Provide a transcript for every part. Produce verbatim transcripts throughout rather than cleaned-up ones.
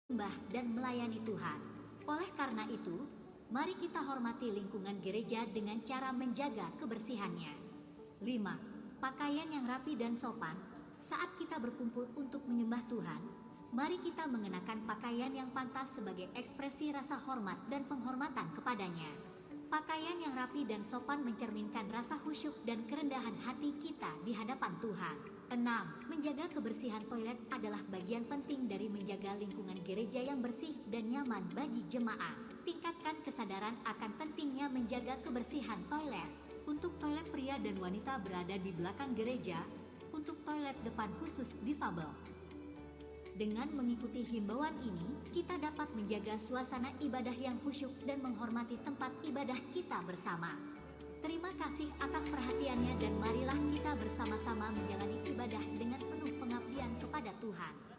menyembah dan melayani Tuhan. Oleh karena itu, mari kita hormati lingkungan gereja dengan cara menjaga kebersihannya. Lima, pakaian yang rapi dan sopan. Saat kita berkumpul untuk menyembah Tuhan, mari kita mengenakan pakaian yang pantas sebagai ekspresi rasa hormat dan penghormatan kepada-Nya. Pakaian yang rapi dan sopan mencerminkan rasa khusyuk dan kerendahan hati kita di hadapan Tuhan. Enam, menjaga kebersihan toilet adalah bagian penting dari menjaga lingkungan gereja yang bersih dan nyaman bagi jemaat. Tingkatkan kesadaran akan pentingnya menjaga kebersihan toilet. Untuk toilet pria dan wanita berada di belakang gereja, untuk toilet depan khusus difabel. Dengan mengikuti himbauan ini, kita dapat menjaga suasana ibadah yang khusyuk dan menghormati tempat ibadah kita bersama. Terima kasih atas perhatiannya dan marilah kita bersama-sama menjalani ibadah dengan penuh pengabdian kepada Tuhan.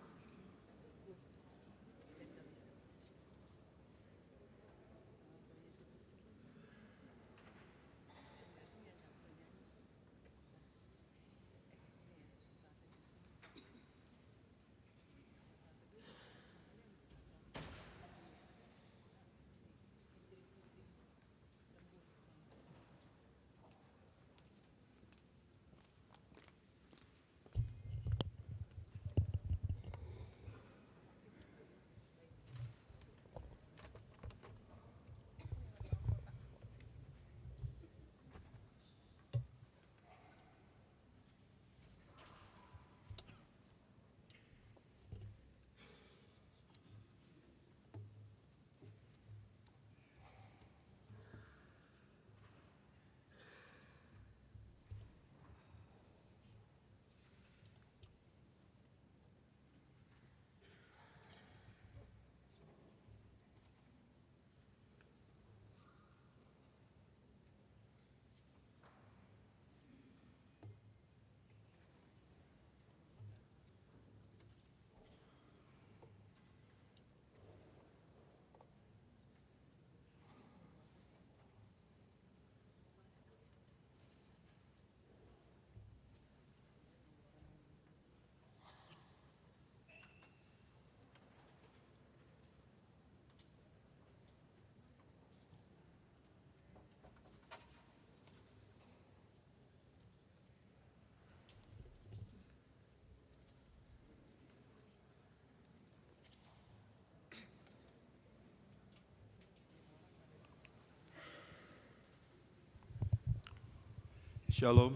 Shalom.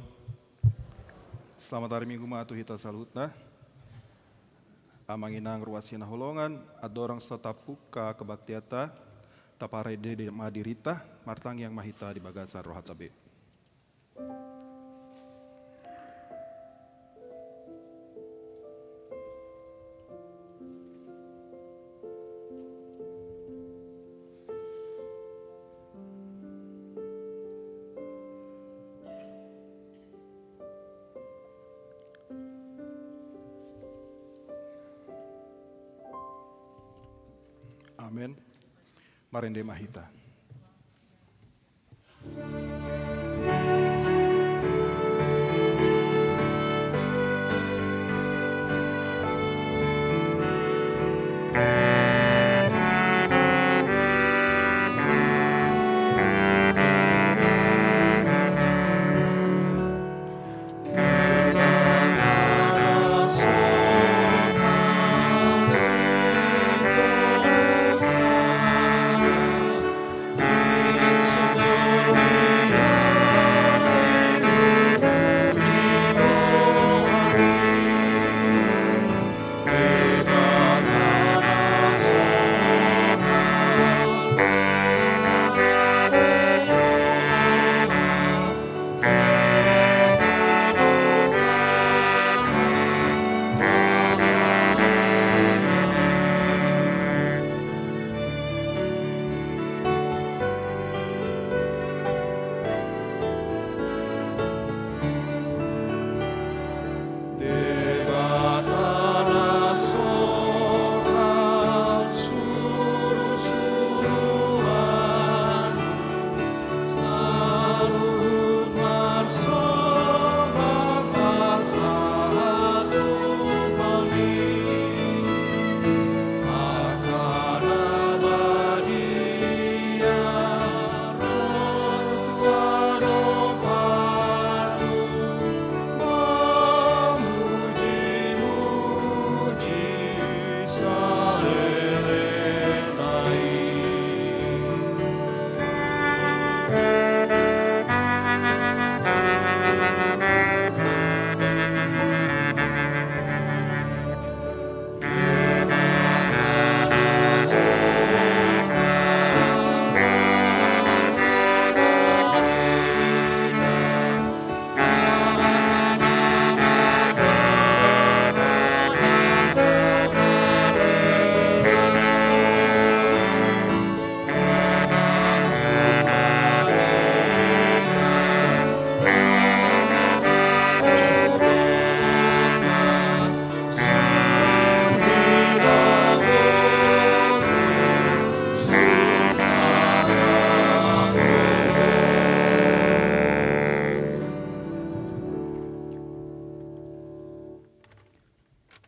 Selamat hari Minggu ma tu hita saluhutna. Amang inang ruas hinaholongan, andorang so tapungka kebaktianta, taparade ma dirinta, martangiang ma hita di bagasan rohanta be. Amen. Marende ma hita.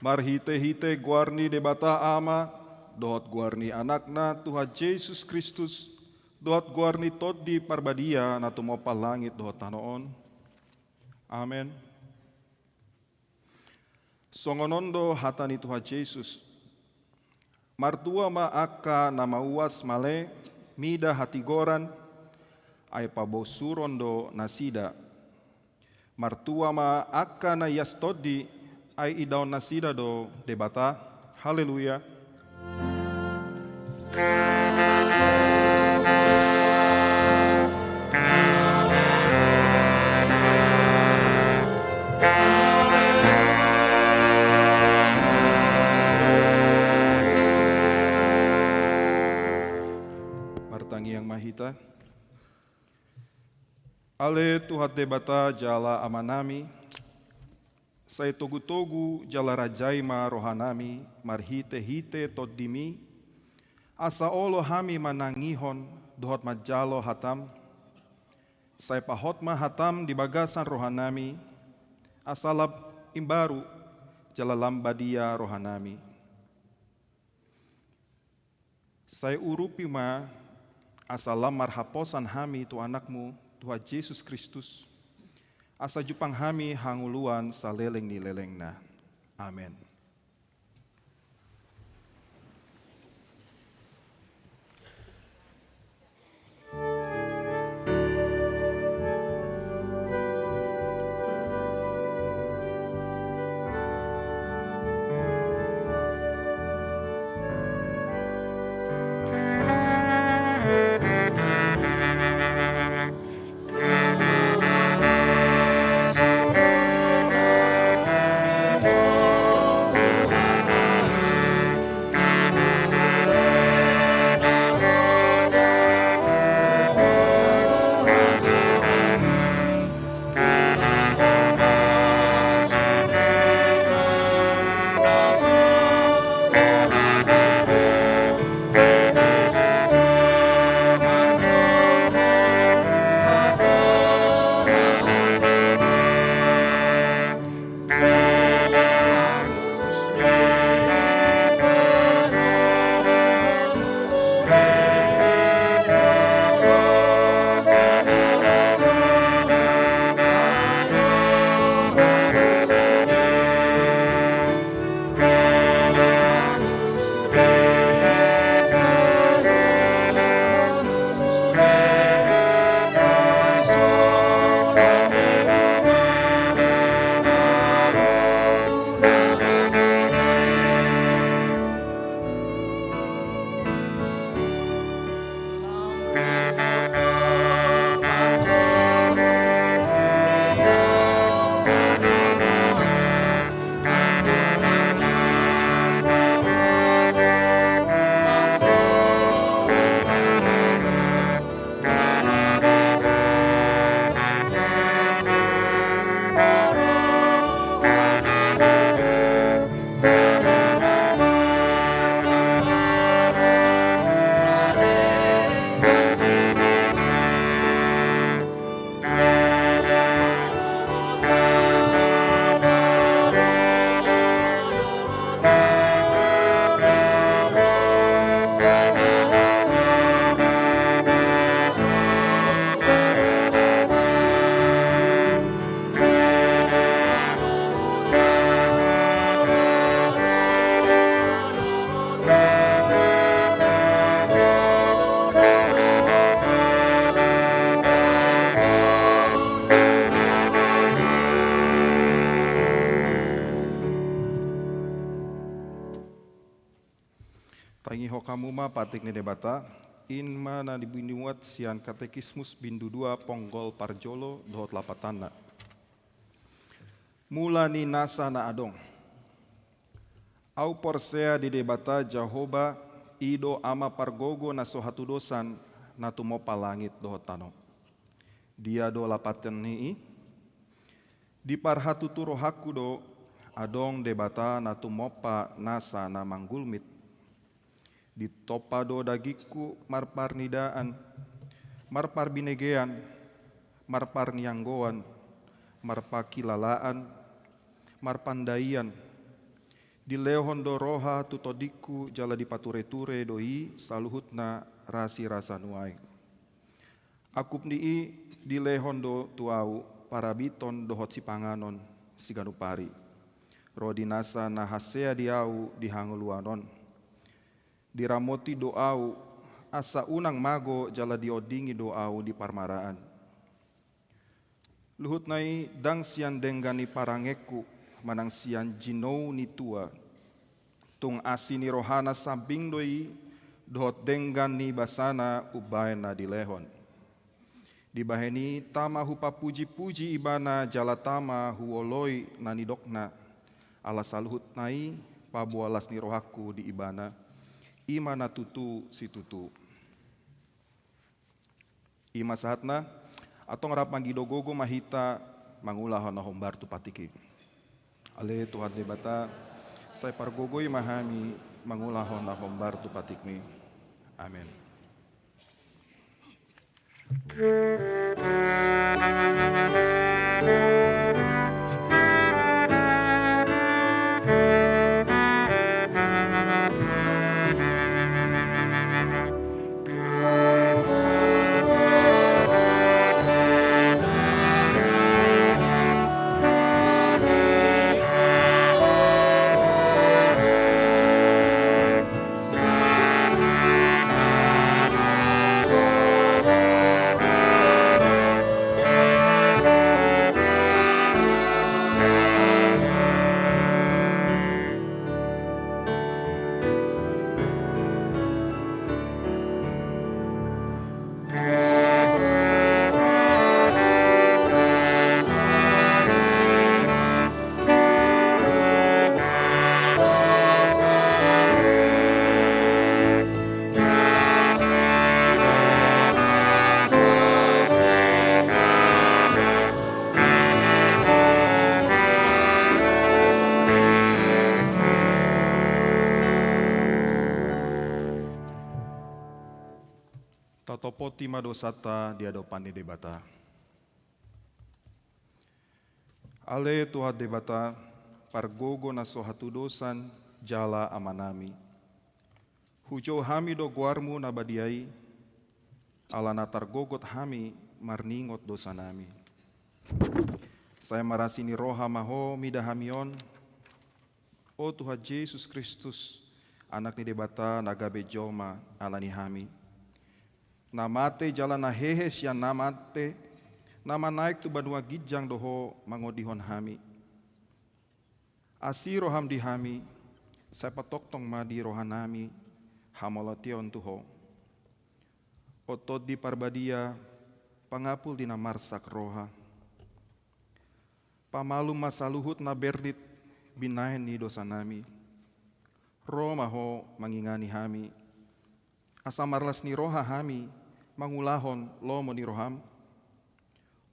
Marhite-hite goar ni Debata Ama, dohot goar ni Anakna Tuhan Jesus Kristus, dohot goar ni Tondi Parbadia na tumompa langit dohot tano on. Amen. Songon on do hata ni Tuhan Jesus: Martua ma angka na mauas male mida hatigoran, ai pabosuron do nasida. Martua ma angka na ias tondi, ai idaon nasida do Debata. Haleluya. Martangiang ma hita. Ale Tuhan Debata jala Amanami, sai togu-togu jala rajai ma rohanami marhite-hite Tondimi, asa olo hami manangihon dohot manjalo hataM. Sai pahot ma hataM di bagasan rohanami, asa lam imbaru jala lam badia rohanami. Sai urupi ma, asa lam marhaposan hami tu AnakMu, Tuhan Jesus Kristus, asa jumpang hami hangoluan saleleng ni lelengna. Amen. Tangihon hamu ma patik ni Debata, in ma na binuat sian Katekismus bindu dua ponggol parjolo dohot lapatanna. Mula ni nasa na adong. Ahu porsea di Debata Jahowa, i do Ama pargogo na so hatudosan, na tumompa langit dohot tano. Dia do lapatan ni i? Di parhatutu rohangku do adong Debata na tumompa nasa na manggulmit. Ditompa do dagingku marparnidaan, marparbinegean, marparnianggoan, marpakilalaan, marpandaian, Dilehon do roha tu tondingku jala dipatureture do i saluhutna rasirasa nuaeng. Angkup ni i dilehon do tu ahu parabiton dohot sipanganon siganup ari, ro di nasa na hasea di ahu di hangoluan on. Diramoti do ahu, asa unang mago jala diondingi do ahu di parmaraan. Luhutna i ndang sian denggan ni parangeku manang sian jinou ni tua. Tung asi ni rohana sambing do i dohot denggan ni basana umbaen na dilehon. Dibahen i tama hupapujipuji ibana jala tama huoloi na nidokna. Ala saluhutna i paboa las ni rohangku di ibana. I ma na tutu situtu. I ma sahatna, antong rap mangido gogo ma hita mangulahon na hombar tu patik i. Ale Tuhan Debata, sai pargogoi ma hami mangulahon na hombar tu patikmi. Amen. Tatopoti ma dosanta di adopan ni Debata. Ale Tuhan Debata, pargogo na so hatudosan jala Amanami. Hujou hami do goarmu na badia i, ala na targogot hami marningot dosanami. Sai marasi ni roha ma ho mida hami on, o Tuhan Jesus Kristus, Anak ni Debata na gabe jolma ala ni hami. Na mate jala na hehe sian na mate, na manaek tu banua ginjang do ho mangondihon hami. Asi roham di hami, sai patongtong ma di rohanami hamauliateon tu ho. O Tondi Parbadia, pangapul di na marsak roha. Pamalum ma saluhut na bernit binahen ni dosanami. Ro ma ho mangingani hami. Asa marlas ni roha hami mangulahon lomo ni roham.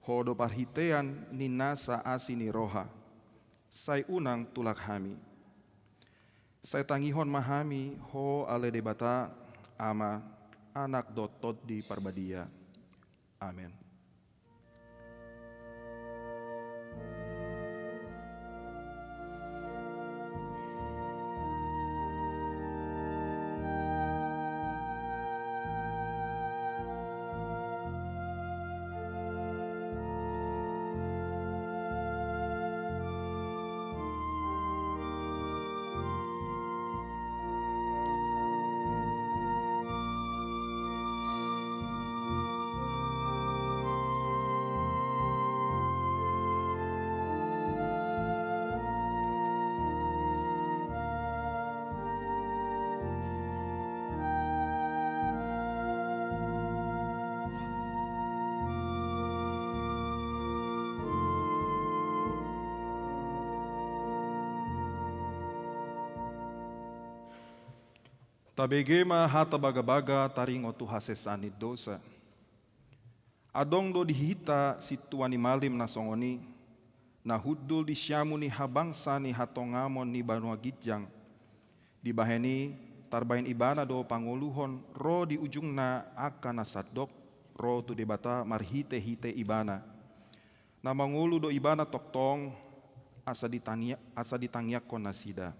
Ho do parhitean ni nasa asi ni roha. Sai unang tulak hami. Sai tangihon ma hami ho ale Debata, Ama, Anak dohot Tondi Parbadia. Amen. Tabege ma hata bagabaga taringot tu hasesaan ni dosa. Adong do di hita sintua ni malim na songon i, na hundul di siamun ni habangsa ni hatongamon ni banua ginjang. Dibahen i, tarbahen ibana do pangoluhon ro di ujungna angka na sandok ro tu Debata marhitehite ibana. Na mangolu do ibana tongtong asa ditangi-, asa ditangiangkon nasida.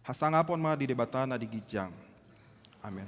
Hasangapon ma di Debata na di ginjang. Amen.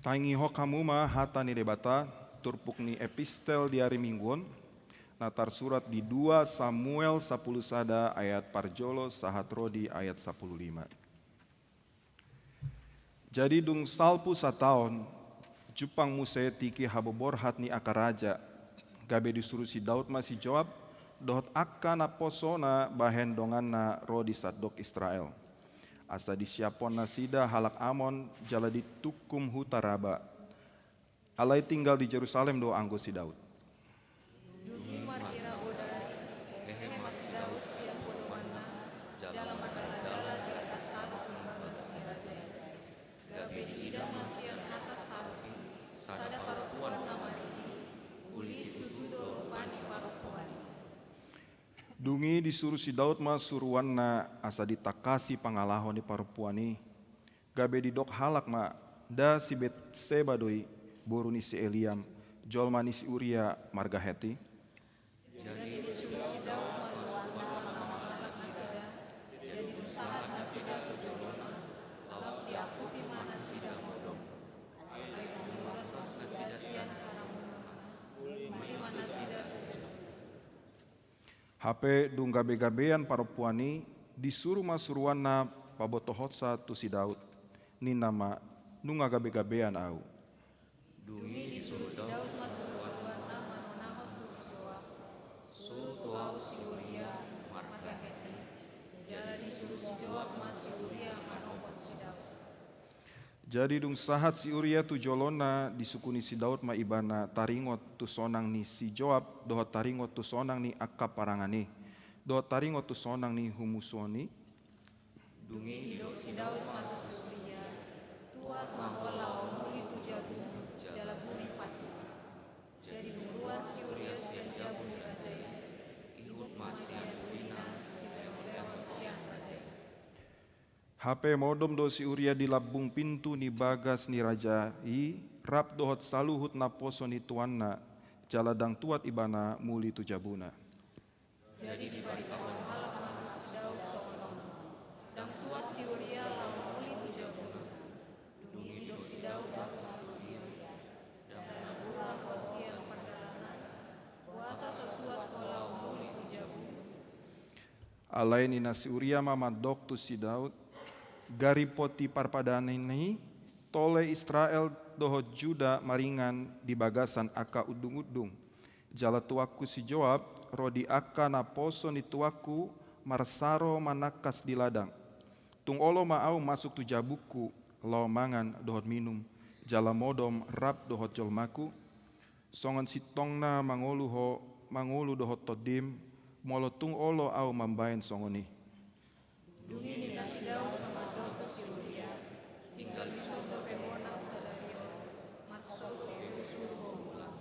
Taingihon hamu ma hata ni Debata, turpuk ni epistel di ari Minggu on, na tarsurat di dua Samuel sampulu sada ayat parjolo sahat ro di ayat sampulu lima. Jadi dung salpu sataon, jumpang muse tingki haboborhat ni angka raja, gabe disuru si Daud ma si Joab, dohot angka naposona bahen donganna ro di sandok Israel. Asa disiaphon nasida halak Amon jala ditungkum huta Raba. Alai tinggal di Jerusalem do anggo si Daud. Dung i marhira godang i, hehe ma si Daud sian podomanna, jala mardalandalan di atas tandok ni bagas ni raja i. Gabe diida ma sian atas tandok i sada parompuan na maridi, uli situtu do rupa ni parompuan i. Dung i disuru si Daud ma suruanna asa ditangkasi pangalaho ni parompuan i. Gabe didok halak ma, nda si Betseba do i, boru ni si Eliam, jolma ni si Uria marga Heti? Jadi disuru si Daud ma suruanna mangalap nasida. Jadi dung sahat nasida tu jolona, laos diangkupi ma nasida modom. Ai dung mangkuras nasida sian haramuanna, uli ma nasida tu jolo. Hape dung gabegabean parompuan i, disuru ma suruanna pabotohonsa tu si Daud. Ninna ma, nunga gabegabean ahu. Dung i disuru si Daud ma suruanna manonahon tu si Joab, suru tu ahu si Uria marga Heti. Jala disuru si Joab ma si Uria manopot si Daud. Jadi dung sahat si Uria tu jolona, disukuni si Daud ma ibana taringot tu sonang ni si Joab, dohot taringot tu sonang ni angka parangan i, dohot taringot tu sonang ni humusuon i. Dung i didok si Daud ma tu si Uria, tuat ma ho laho muli tu jabum, jala buri patna. Jadi dung ruar si Uria sian jabu ni raja i, ihut ma sian burina saleonleon sian raja i. Hape modom do si Uria di lambung pintu ni bagas ni raja i, rap dohot saluhut naposo ni tuanna, jala ndang tuat ibana muli tu jabuna. Jadi dibaritahon halak ma tu si Daud songon on, ndang tuat si Uria laho muli tu jabuna. Dung i didok si Daud ma tu si Uria, ndada na burang ho sian pardalanan, boasa so tuat ho laho muli tu jabum? Alai ninna si Uria ma mandok tu si Daud, gari poti parpadanan i, tole Israel dohot Juda maringan di bagasan angka undungundung. Jala tuanku si Joab ro di angka naposo ni tuanku marsaro manangkas di ladang. Tung olo ma ahu masuk tu jabungku laho mangan dohot minum, jala modom rap dohot jolmaku? Songon sintongna mangolu ho, mangolu dohot tondim, molo tung olo ahu mambahen songon i. Dung i ninna si Daud ma mandok tu si Uria: Tinggal dison dope hona sadari on, marsogot di surgo mulak.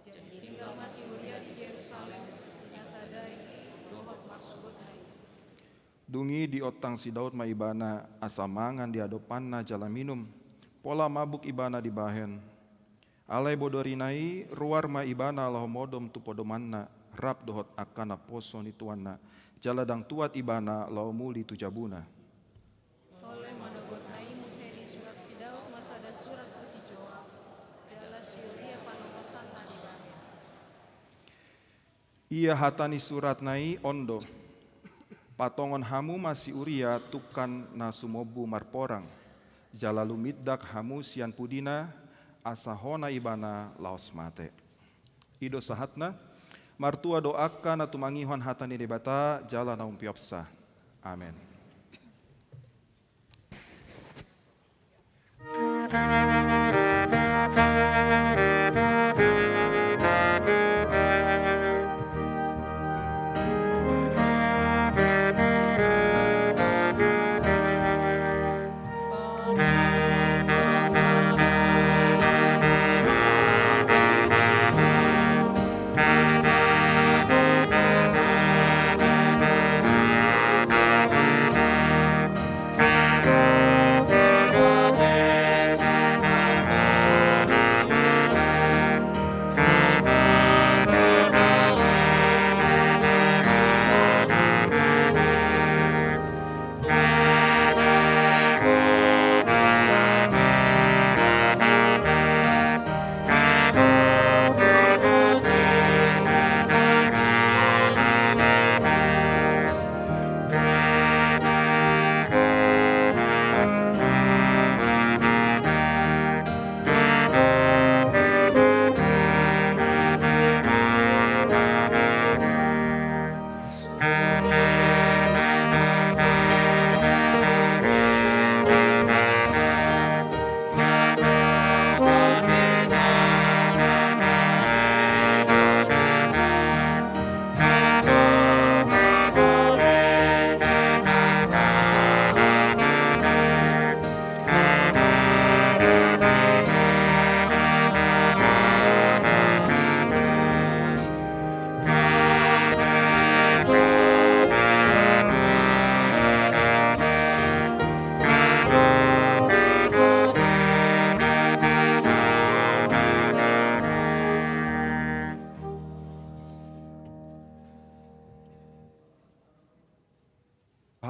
Jadi tinggal ma si Uria di Jerusalem, di na sadari i dohot marsogotna i. Dung i diontang si Daud ma ibana asa mangan di adopanna jala minum. Pola mabuk ibana dibahen. Alai bodorina i ruar ma ibana laho modom tu podomanna, rap dohot angka naposo ni tuanna, jala ndang tuat ibana laho muli tu jabuna. Tole manogotna i muse disurat si Daud ma sada surat tu si Joab, jala si Uria panongosanna dibahen. Ia hata ni suratna i on do: Patongon hamu ma si Uria tungkan na sumombu marporang, jala lumindak hamu sian pudina, asa hona ibana laos mate. I do sahatna. Martua do angka na tumangihon hata ni Debata jala na umpeopsa. Amen.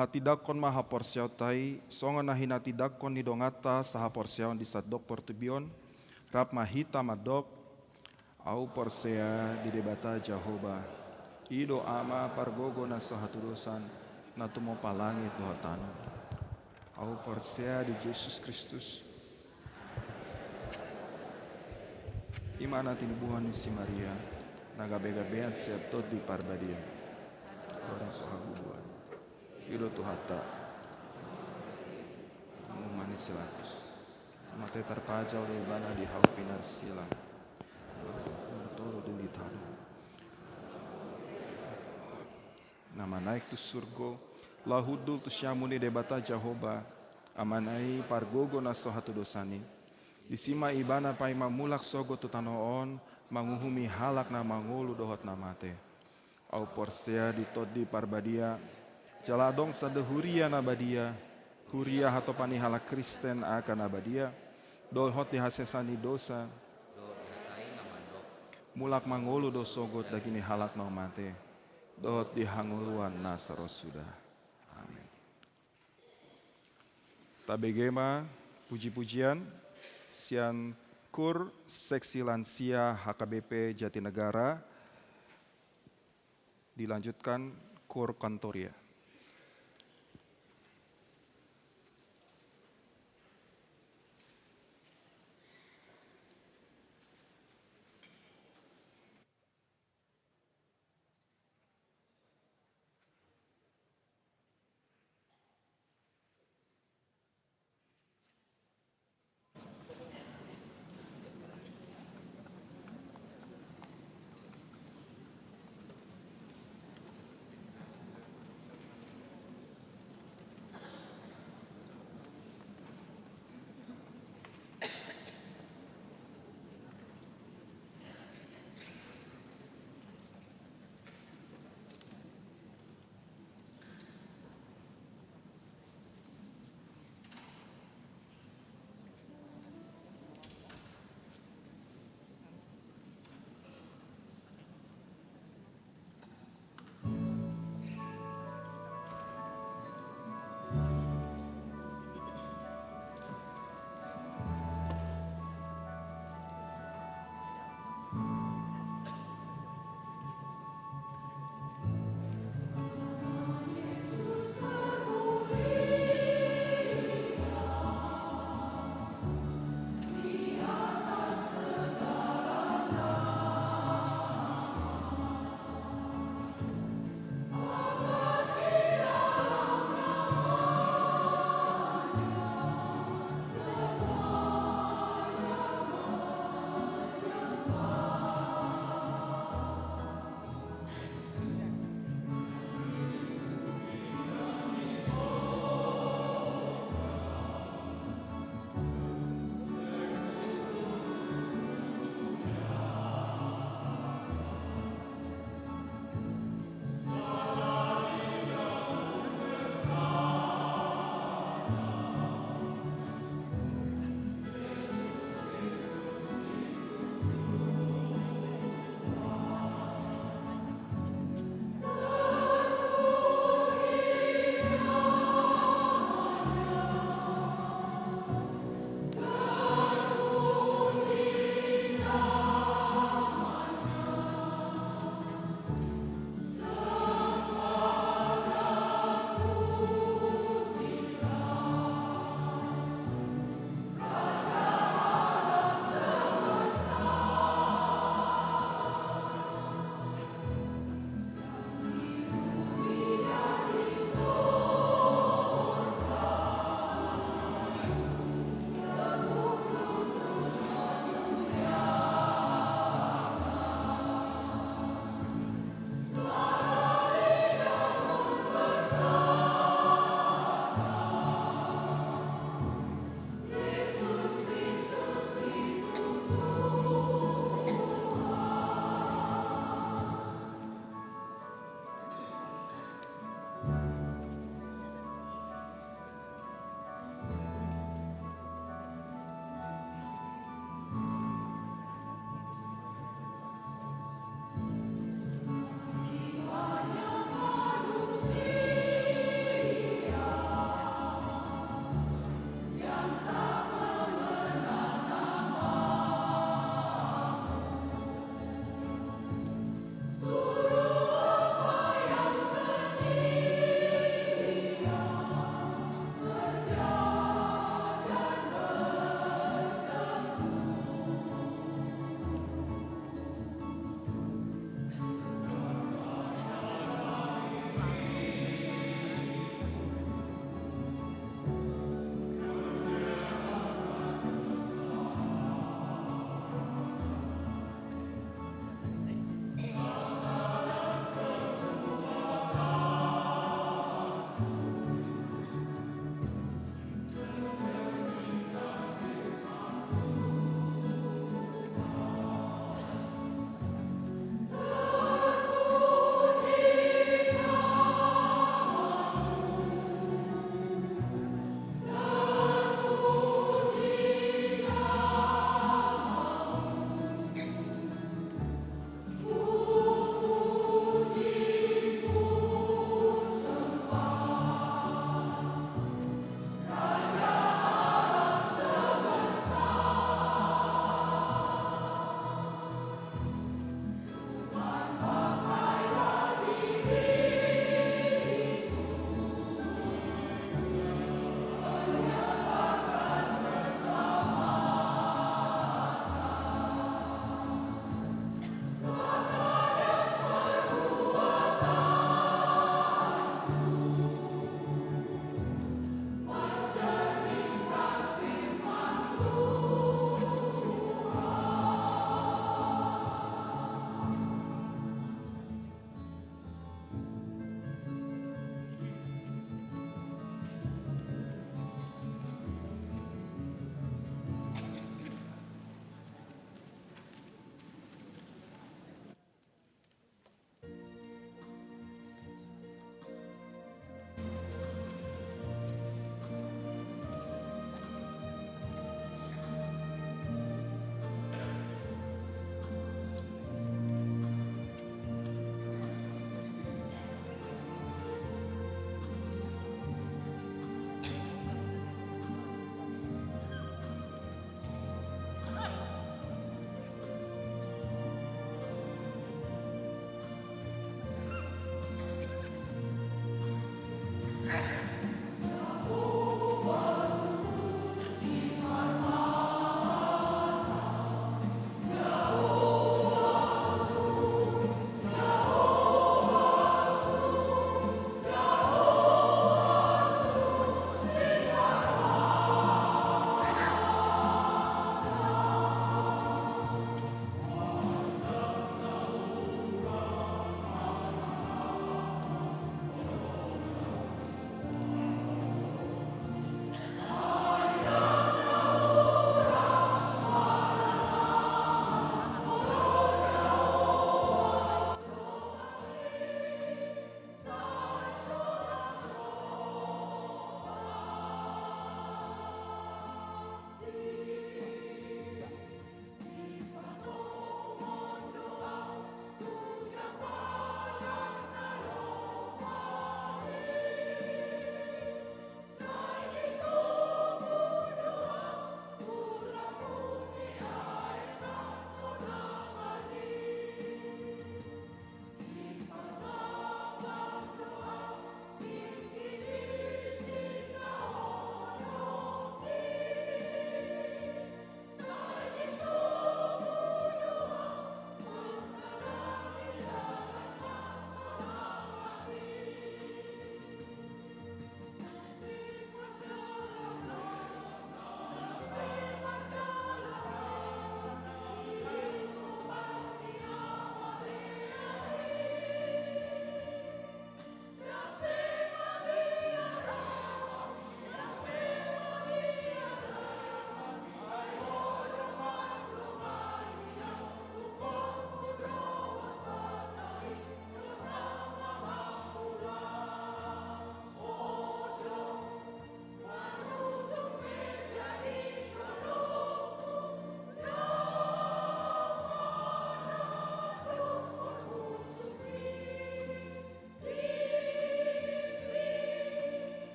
Hatindanghon ma haporseaonta i, songon na hinatindangkon ni donganta sahaporseaon di sandok portibi on, rap ma hita mandok: Ahu porsea di Debata Jahowa, i do Ama pargogo na so hatudosan, na tumompa langit dohot tano. Ahu porsea di Jesus Kristus. I ma na tinubuhon ni si Maria, na gabegabean sian Tondi Parbadia. Orang so habubuhan. I do Tuhanta. Hamu ma ni si Pilatus. Mate tarpajal do ibana di hau pinarsilang. Tolu dung di tano. Na manaek tu surgo, laho hundul tu siamun ni Debata Jahowa, Amana i pargogo na so hatudosan i. Disi ma ibana paima mulak sogot tu tano on, manguhumi halak na mangolu dohot na mate. Ahu porsea di Tondi Parbadia, jala adong sada huria na badia, huria hatopan ni halak Kristen angka na badia, dohot di hasesaan ni dosa. Mulak mangolu do sogot daging ni halak na mate, dohot di hangoluan na so ro suda. Amen. Tabege ma pujipujian sian Kur Seksi Lansia H K B P Jatinegara, dilanjutkan Kur Kantoria.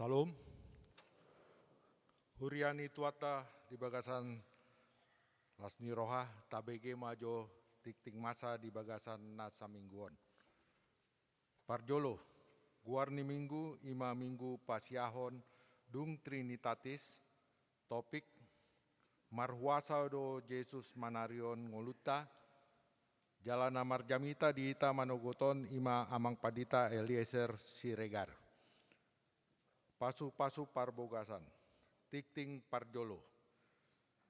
Salam. Huria ni Tuhanta di bagasan las ni roha, tabege ma jo tingting masa di bagasan na saminggu on. Parjolo, goar ni minggu i ma minggu pasiahon dung Trinitatis, topik: Marhuasa do Jesus manarihon ngolunta. Jala na marjamita di hita manogot on i ma Amang Pandita Eliezer Siregar. Pasupasu parbagason. Tingting parjolo.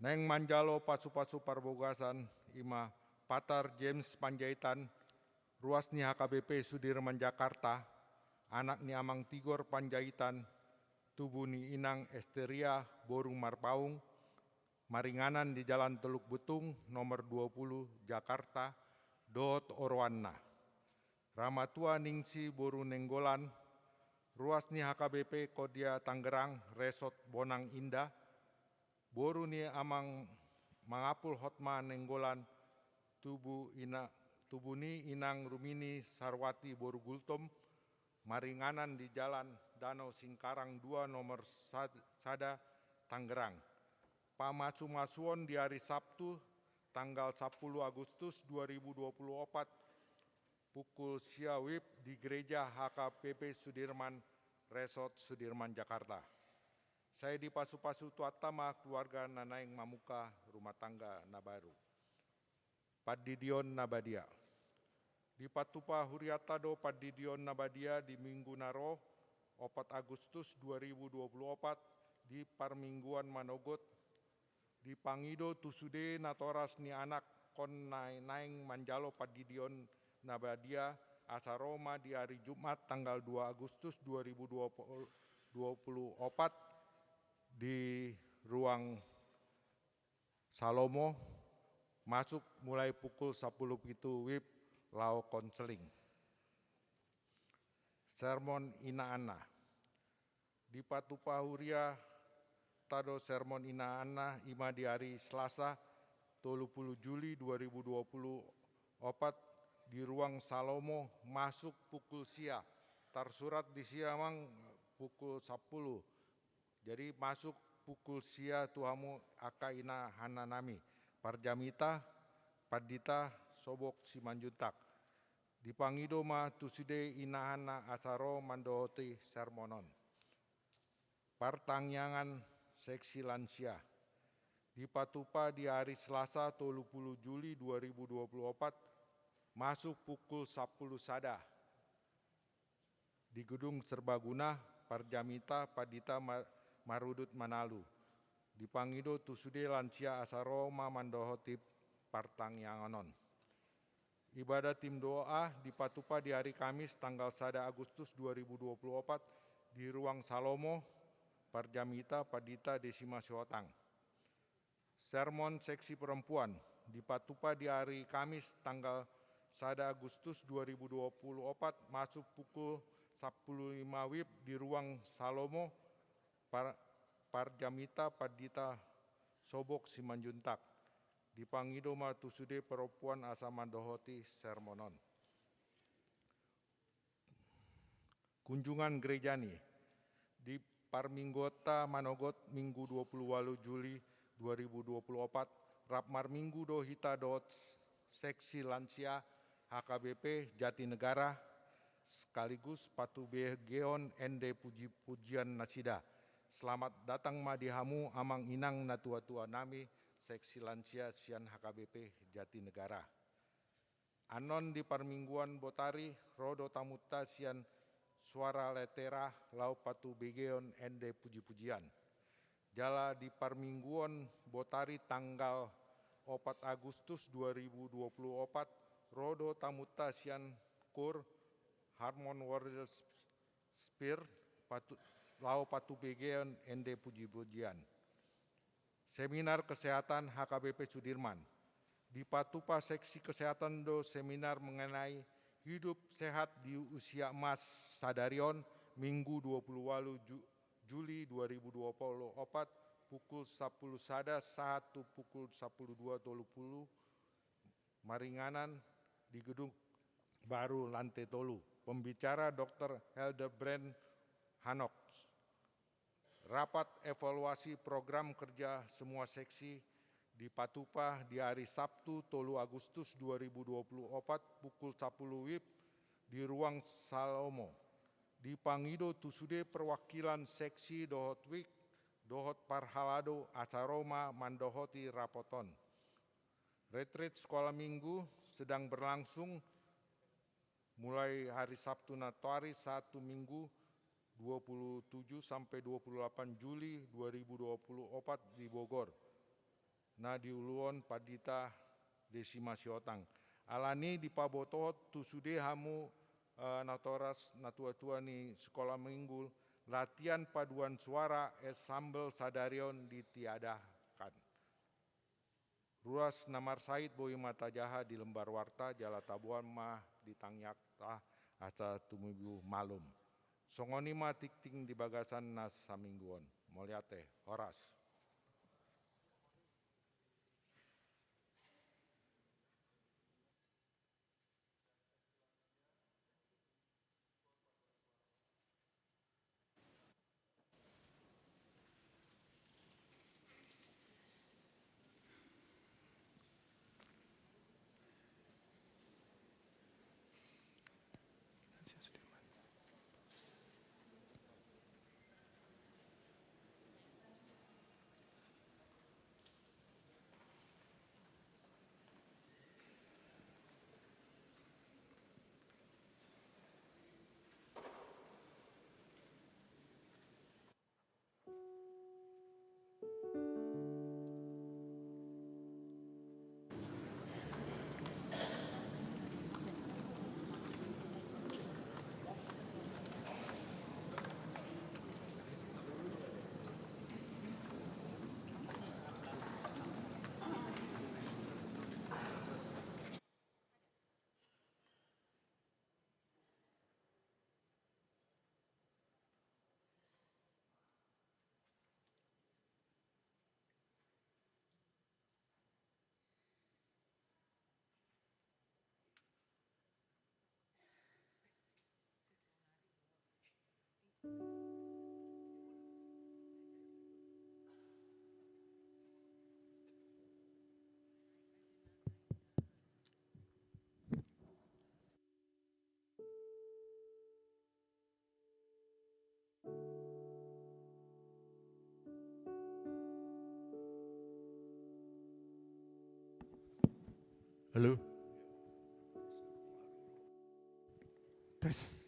Naeng manjalo pasupasu parbagason i ma Patar James Panjaitan, ruas ni H K B P Sudirman Jakarta, anak ni Amang Tigor Panjaitan, tubu ni Inang Esteria boru Marpaung, maringanan di Jalan Teluk Betung nomor dua puluh, Jakarta, dohot oroanna. Ramatua Ningsi boru Nainggolan, ruas ni H K B P Kodia Tangerang, Resort Bonang Indah, boru ni Amang Mangapul Hotma Nainggolan, tubu ina-, tubu ni Inang Rumini Sarwati boru Gultom, maringanan di Jalan Danau Singkarang dua nomor sad-, sada, Tangerang. Pamasumasuon di ari Sabtu, tanggal sapuluh Agustus dua ribu dua puluh opat, pukul sia WIB di Gereja H K B P Sudirman, Resort Sudirman, Jakarta. Sai dipasupasu Tuhanta ma keluarga na naeng mamungka rumah tangga na baru. Pandidion na badia. Dipatupa hurianta do pandidion na badia di minggu na ro, opat Agustus dua ribu dua puluh opat, di parmingguan manogot. Dipangido tu sude natoras ni anakkon na naeng manjalo pandidion na badia, asa ro ma di ari Jumat tanggal dua Agustus dua ribu dua puluh opat di ruang Salomo, masuk mulai pukul sapuluh pitu WIB laho konseling. Sermon Ina Anna. Dipatupa hurianta do sermon Ina Anna i ma di ari Selasa, tolu puluh Juli dua ribu dua puluh opat, di ruang Salomo, masuk pukul sia. Tarsurat disi, Amang, pukul sapuluh. Jadi masuk pukul sia tu hamu angka ina anna nami. Parjamita, Pandita Sobok Simanjuntak. Dipangido ma tu sude ina anna asa ro mandohoti sermon on. Partangiangan seksi lansia. Dipatupa di ari Selasa, tolu puluh Juli dua ribu dua puluh opat, masuk pukul sapuluh sada. Di Gedung Serbaguna, parjamita Pandita Ma-, Marudut Manalu. Dipangido tu sude lansia asa ro ma mandohoti partangiangan on. Ibadah tim doa dipatupa di ari Kamis tanggal sada Agustus dua ribu dua puluh opat di ruang Salomo, parjamita Pandita Desima Sihotang. Sermon seksi perempuan dipatupa di ari Kamis tanggal sada Agustus dua ribu dua puluh opat, masuk pukul sapuluh lima WIB di ruang Salomo, par-, parjamita Pandita Sobok Simanjuntak. Dipangido ma tu sude perempuan asa mandohoti sermon on. Kunjungan gereja ni. Di parmingguonta manogot, Minggu dua puluh ualu Juli dua ribu dua puluh opat, rap marminggu do hita dohot seksi lansia H K B P Jatinegara, sekaligus patubegeon ende puji-pujian nasida. Selamat datang ma di hamu amang inang natuatua nami, seksi lansia sian H K B P Jatinegara. Annon di parmingguan botari, ro do tamunta sian Suara Lentera laho patubegeon ende puji-pujian. Jala di parmingguan botari tanggal opat Agustus dua ribu dua puluh opat, ro do tamunta sian kur Harmon Worship Choir patu-, laho patubegeon ende puji-pujian. Seminar Kesehatan H K B P Sudirman. Dipatupa seksi kesehatan do seminar mengenai hidup sehat di usia emas sadari on, Minggu dua puluh ualu Ju-, Juli dua ribu dua puluh opat, pukul sapuluh sada sahat tu pukul sapuluh dua tolu puluh, maringanan di Gedung Baru lantai tolu. Pembicara Dokter Hildebrand Hanok. Rapat evaluasi program kerja semua seksi dipatupa di ari Sabtu, tolu Agustus dua ribu dua puluh opat, pukul sapuluh wib, di ruang Salomo. Dipangido tu sude perwakilan seksi dohot wik dohot parhalado asa ro ma mandohoti rapot on. Retret Sekolah Minggu sedang berlangsung mulai hari Sabtu nantoari, satu Minggu, dua puluh tujuh sampai dua puluh delapan Juli dua ribu dua puluh opat di Bogor, na diuluhon Pandita Desi Masiotang. Alani dipabotohon tu sude hamu, eh, natoras, natuatua ni Sekolah Minggu, latihan paduan suara ensembel sadari on ditiadakan. Ruas na marsahit boi ma tajaha di lembar warta, jala taboan ma di tangiangta asa tumibu malum. Songon i ma tingting di bagasan na saminggu on. Mauliate, horas. Halo. Tes.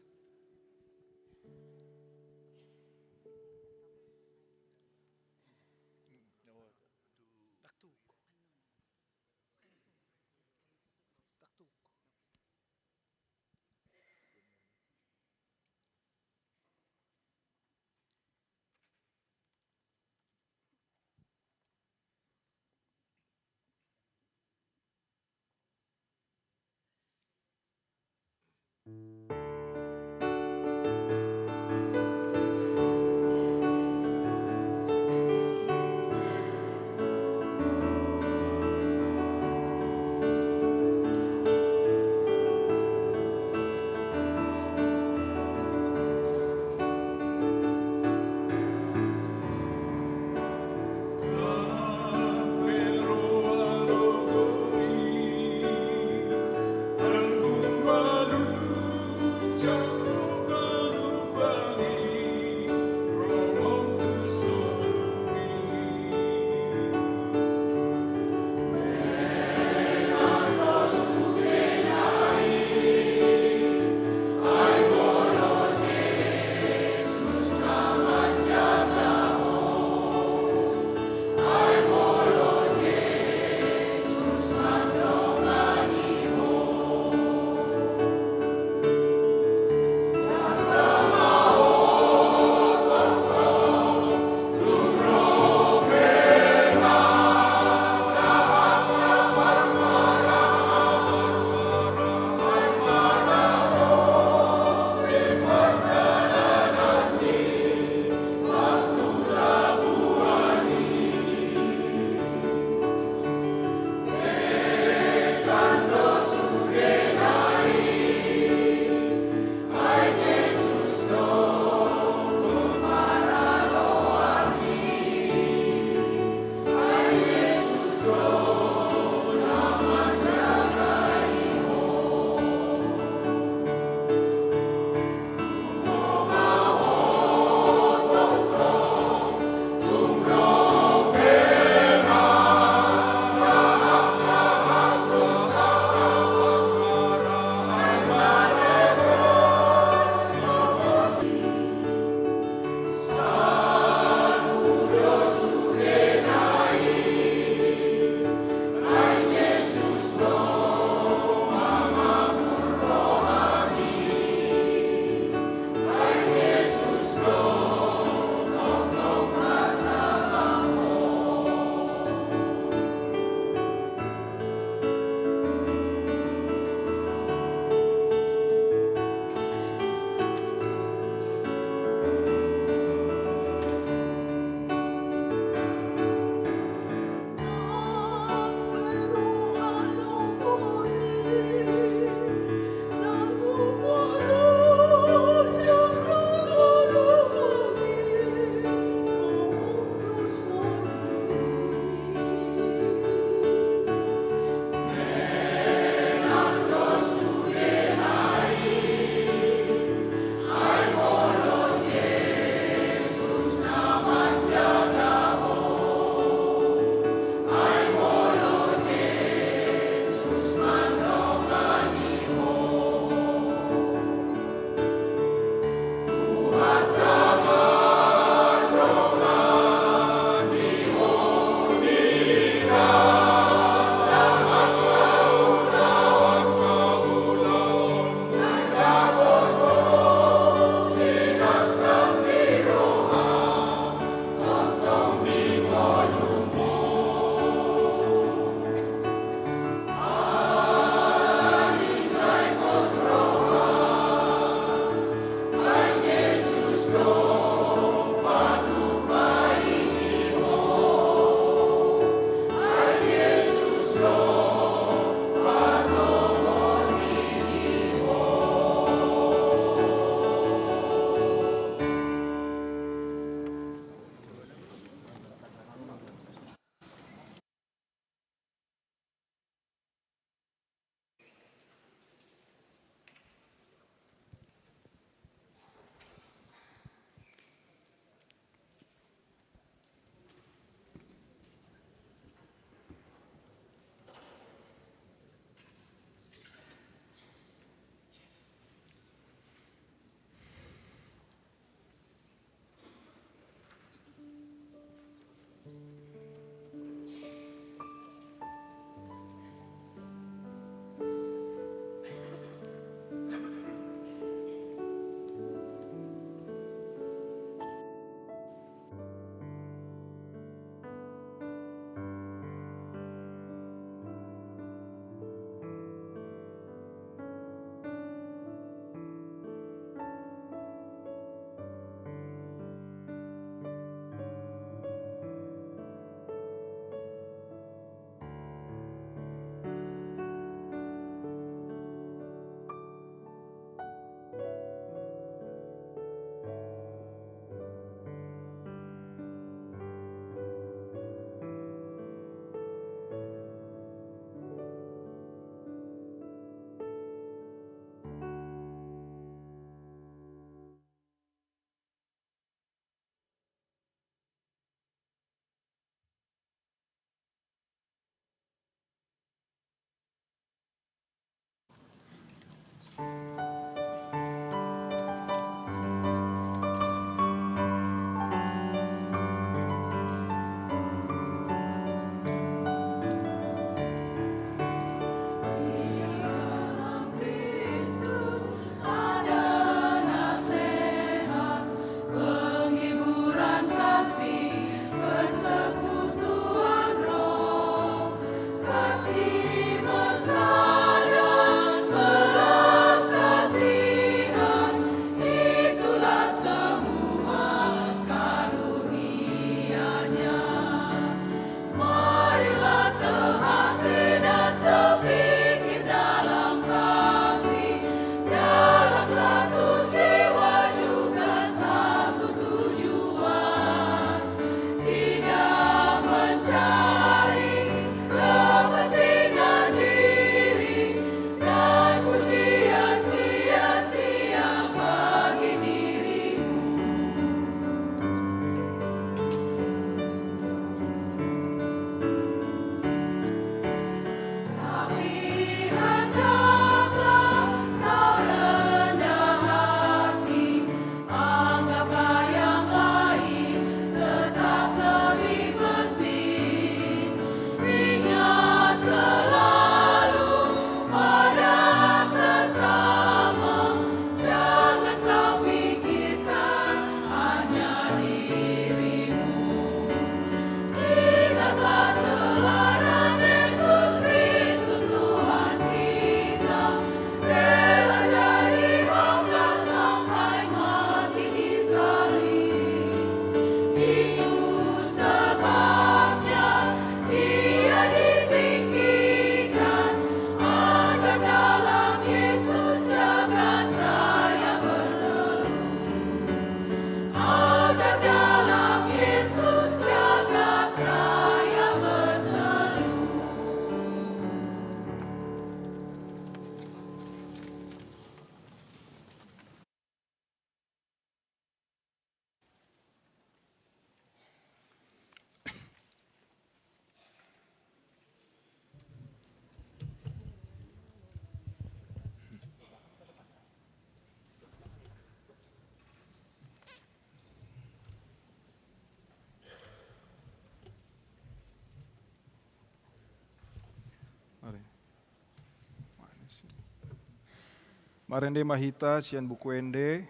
Marende ma hita sian Buku Ende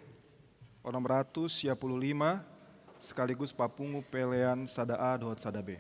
onom ratus sia pulu lima, sekaligus papungu pelean sada A dohot sada B.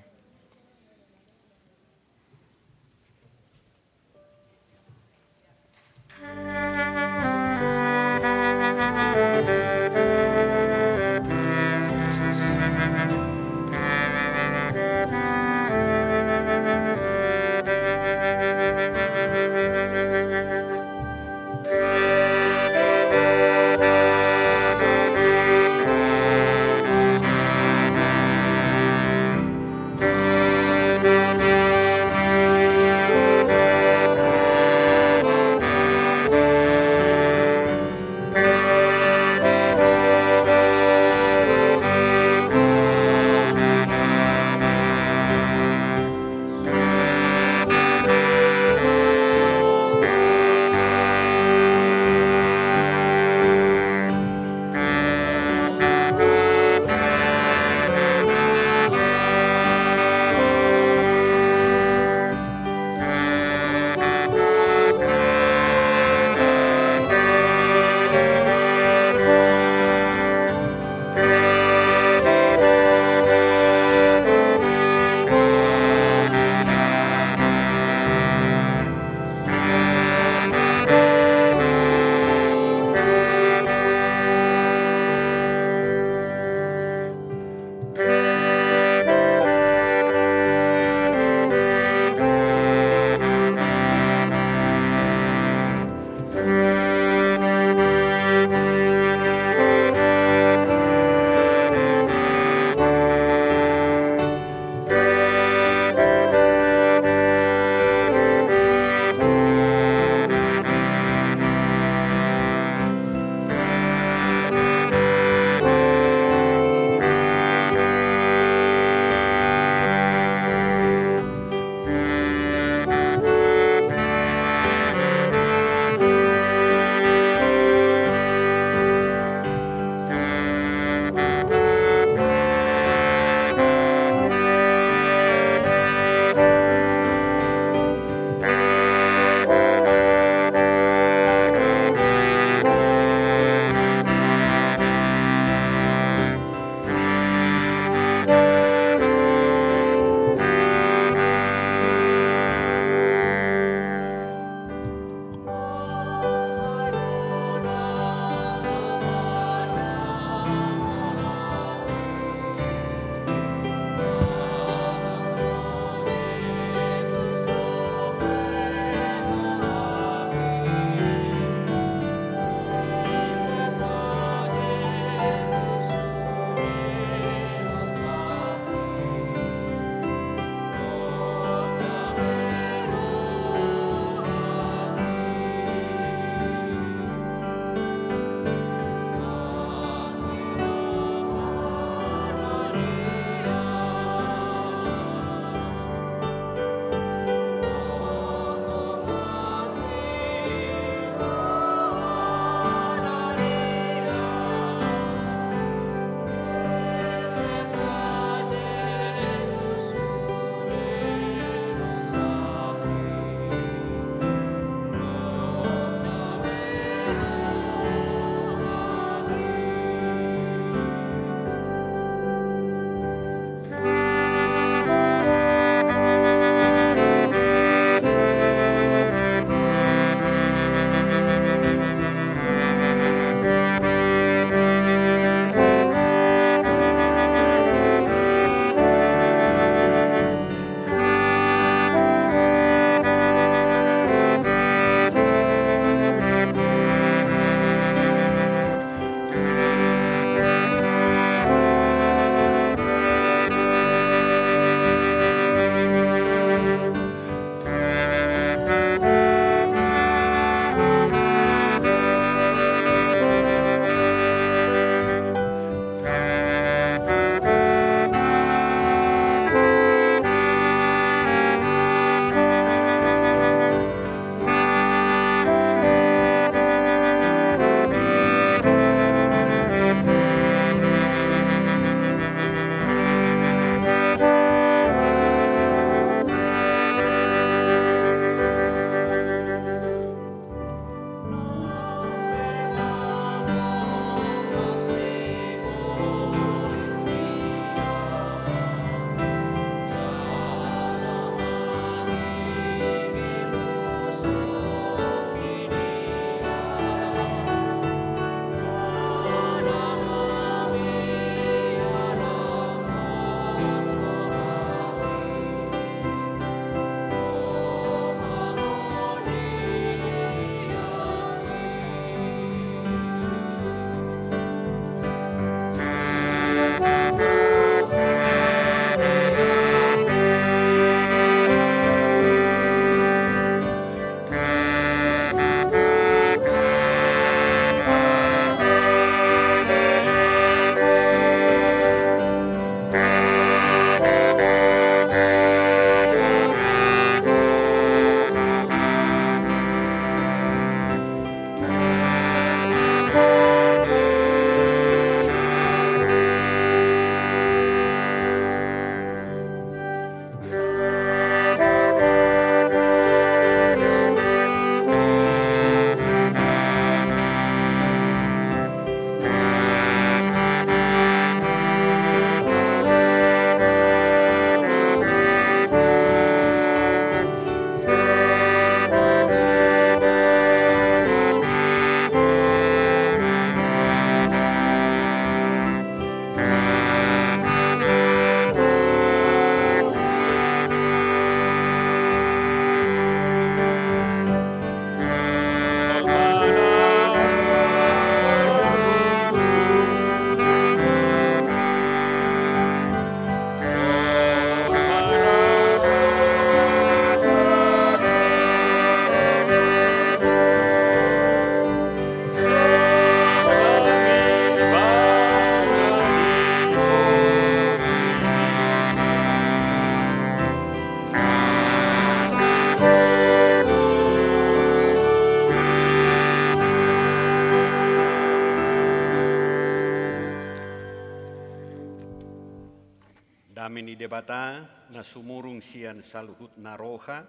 Dame ni Debata, na sumurung sian saluhutna roha,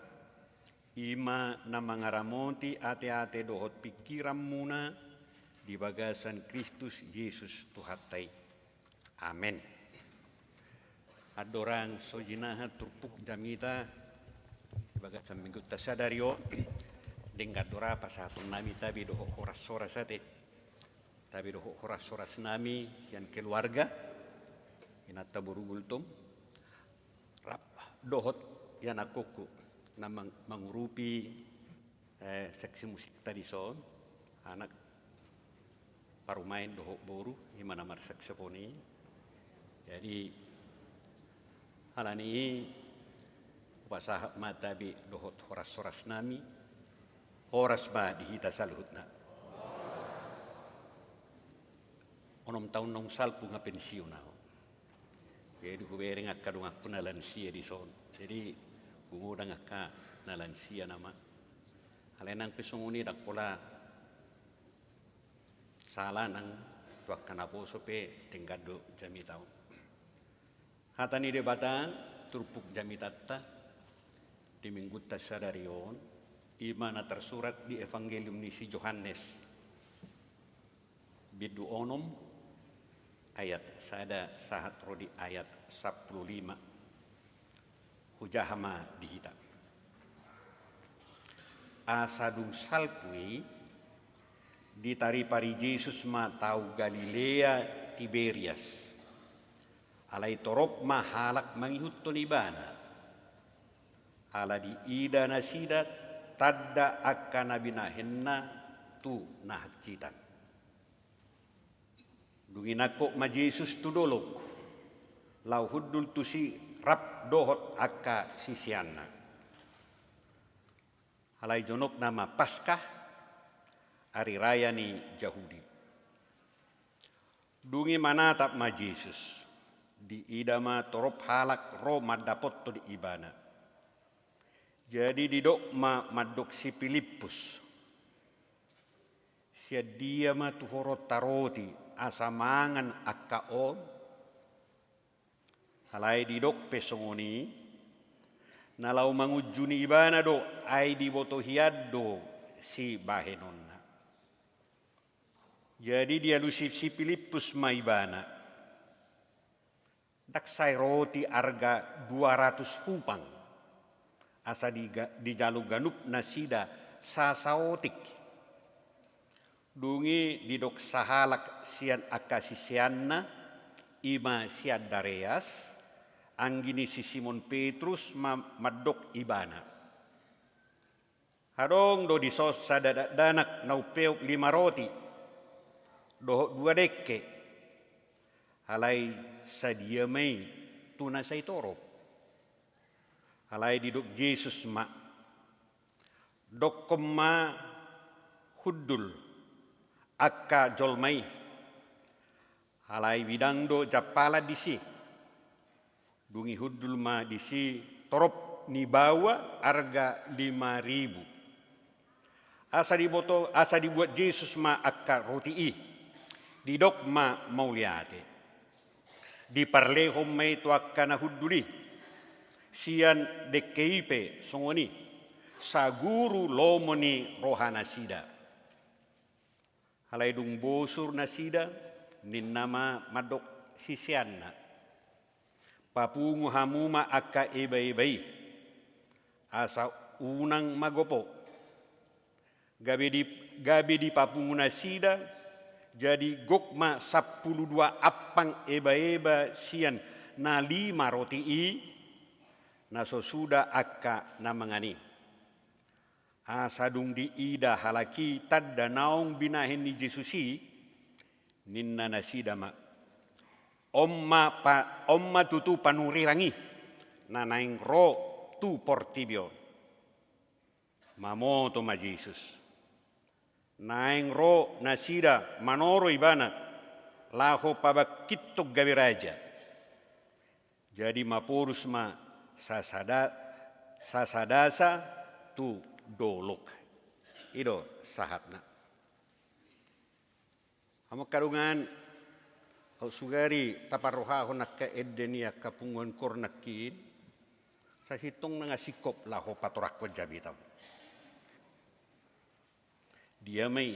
i ma na mangaramoti ateate dohot pingkiranmuna di bagasan Kristus Jesus Tuhanta i. Amen. Andorang so jinaha turpuk jamita di bagasan minggunta sadari on, denggan do ra pasahatonnami tabe dohot horas-horas ate. Tabe dohot horas-horasnami sian keluarga, inanta boru Gultom, rap dohot ianakhonhu na mang-, mangurupi, eh, seksi musikta dison, anak parumaen dohot boru, i ma na marsaksofon i. Jadi, alani i hupasahat ma tabe dohot horas-horasnami, horas ma di hita saluhutna. Onom taon naung salpu nga pensiun ahu. Jadi hubereng angka donganku na lansia dison. Jadi hugodang angka na lansia nama. Alai nang pe songon i ndang pola sala nang tu angka naposo pe denggan do jamita on. Hata ni Debata, turpuk jamitanta di minggunta sadari on, i ma na tarsurat di Evangelium ni si Johannes. Bindu onom, ayat sada sahat ro di ayat sampulu lima. Hujaha ma di hita. Asa dung salpu i, ditaripari Jesus ma tau Galilea Tiberias. Alai torop ma halak mangihuthon ibana. Ala diida nasida tanda angka na binahenna tu na hansitan. Dung i nangkok ma Jesus tu dolok, laho hundul tusi rap dohot angka siseanna. Alai jonokna ma Paskah, ari raya ni Jahudi. Dung i manatap ma Jesus, diida ma torop halak ro mandapothon ibana. Jadi didok ma mandok si Pilippus, "Sian dia ma tuhoronta roti asa mangan angka on?" Alai didok pe songon i, na laho mangunjuni ibana do, ai diboto hian do sibahenonna. Jadi dialusi si Pilippus ma ibana, "Ndang sai roti arga dua ratus hupang, asa diga-, dijalo ganup nasida sasaotik?" Dung i didok sahalak sian angka siseanna, i ma si Andareas, anggi ni si Simon Petrus ma-, mandok ibana, "Adong do dison sada dakdanak na umpeop lima roti dohot dua dengke, alai sadia ma i tu na sai torop?" Alai didok Jesus ma, "Dokkon ma hundul angka jolma i." Alai bidang do jampalan disi. Dung i hundul ma disi torop ni baoa arga lima ribu. Asa diboto, asa dibuat Jesus ma angka roti i. Didok ma mauliate. Diparlehon ma i tu angka na hundul i. Sian dengke i pe songon i. Saguru lomo ni rohanasida. Alai dung bosur nasida, ninna ma mandok siseanna, "Papungu hamu ma angka ebaeba i, asa unang magopo." Gabe di, gabe dipapungu nasida, jadi gok ma sampulu dua ampang ebaeba sian na lima roti i, na so suda angka na mangan i. Asa dung diida halak i tanda naung binahen ni Jesus i, ninna nasida ma, "On ma pa-, on ma tutu panurirang i, na naeng ro tu portibi on." Mamoto ma Jesus. Naeng ro nasida manoro ibana, laho pabangkithon gabe raja. Jadi maporus ma sasada-, sasadasa tu dolok. I do sahatna. Hamu angka dongan, Au sugari taparrohahon angka ende ni angka punguan koor nangkin, sasintongna nga singkop laho patoranghon jamita on. Dia ma i,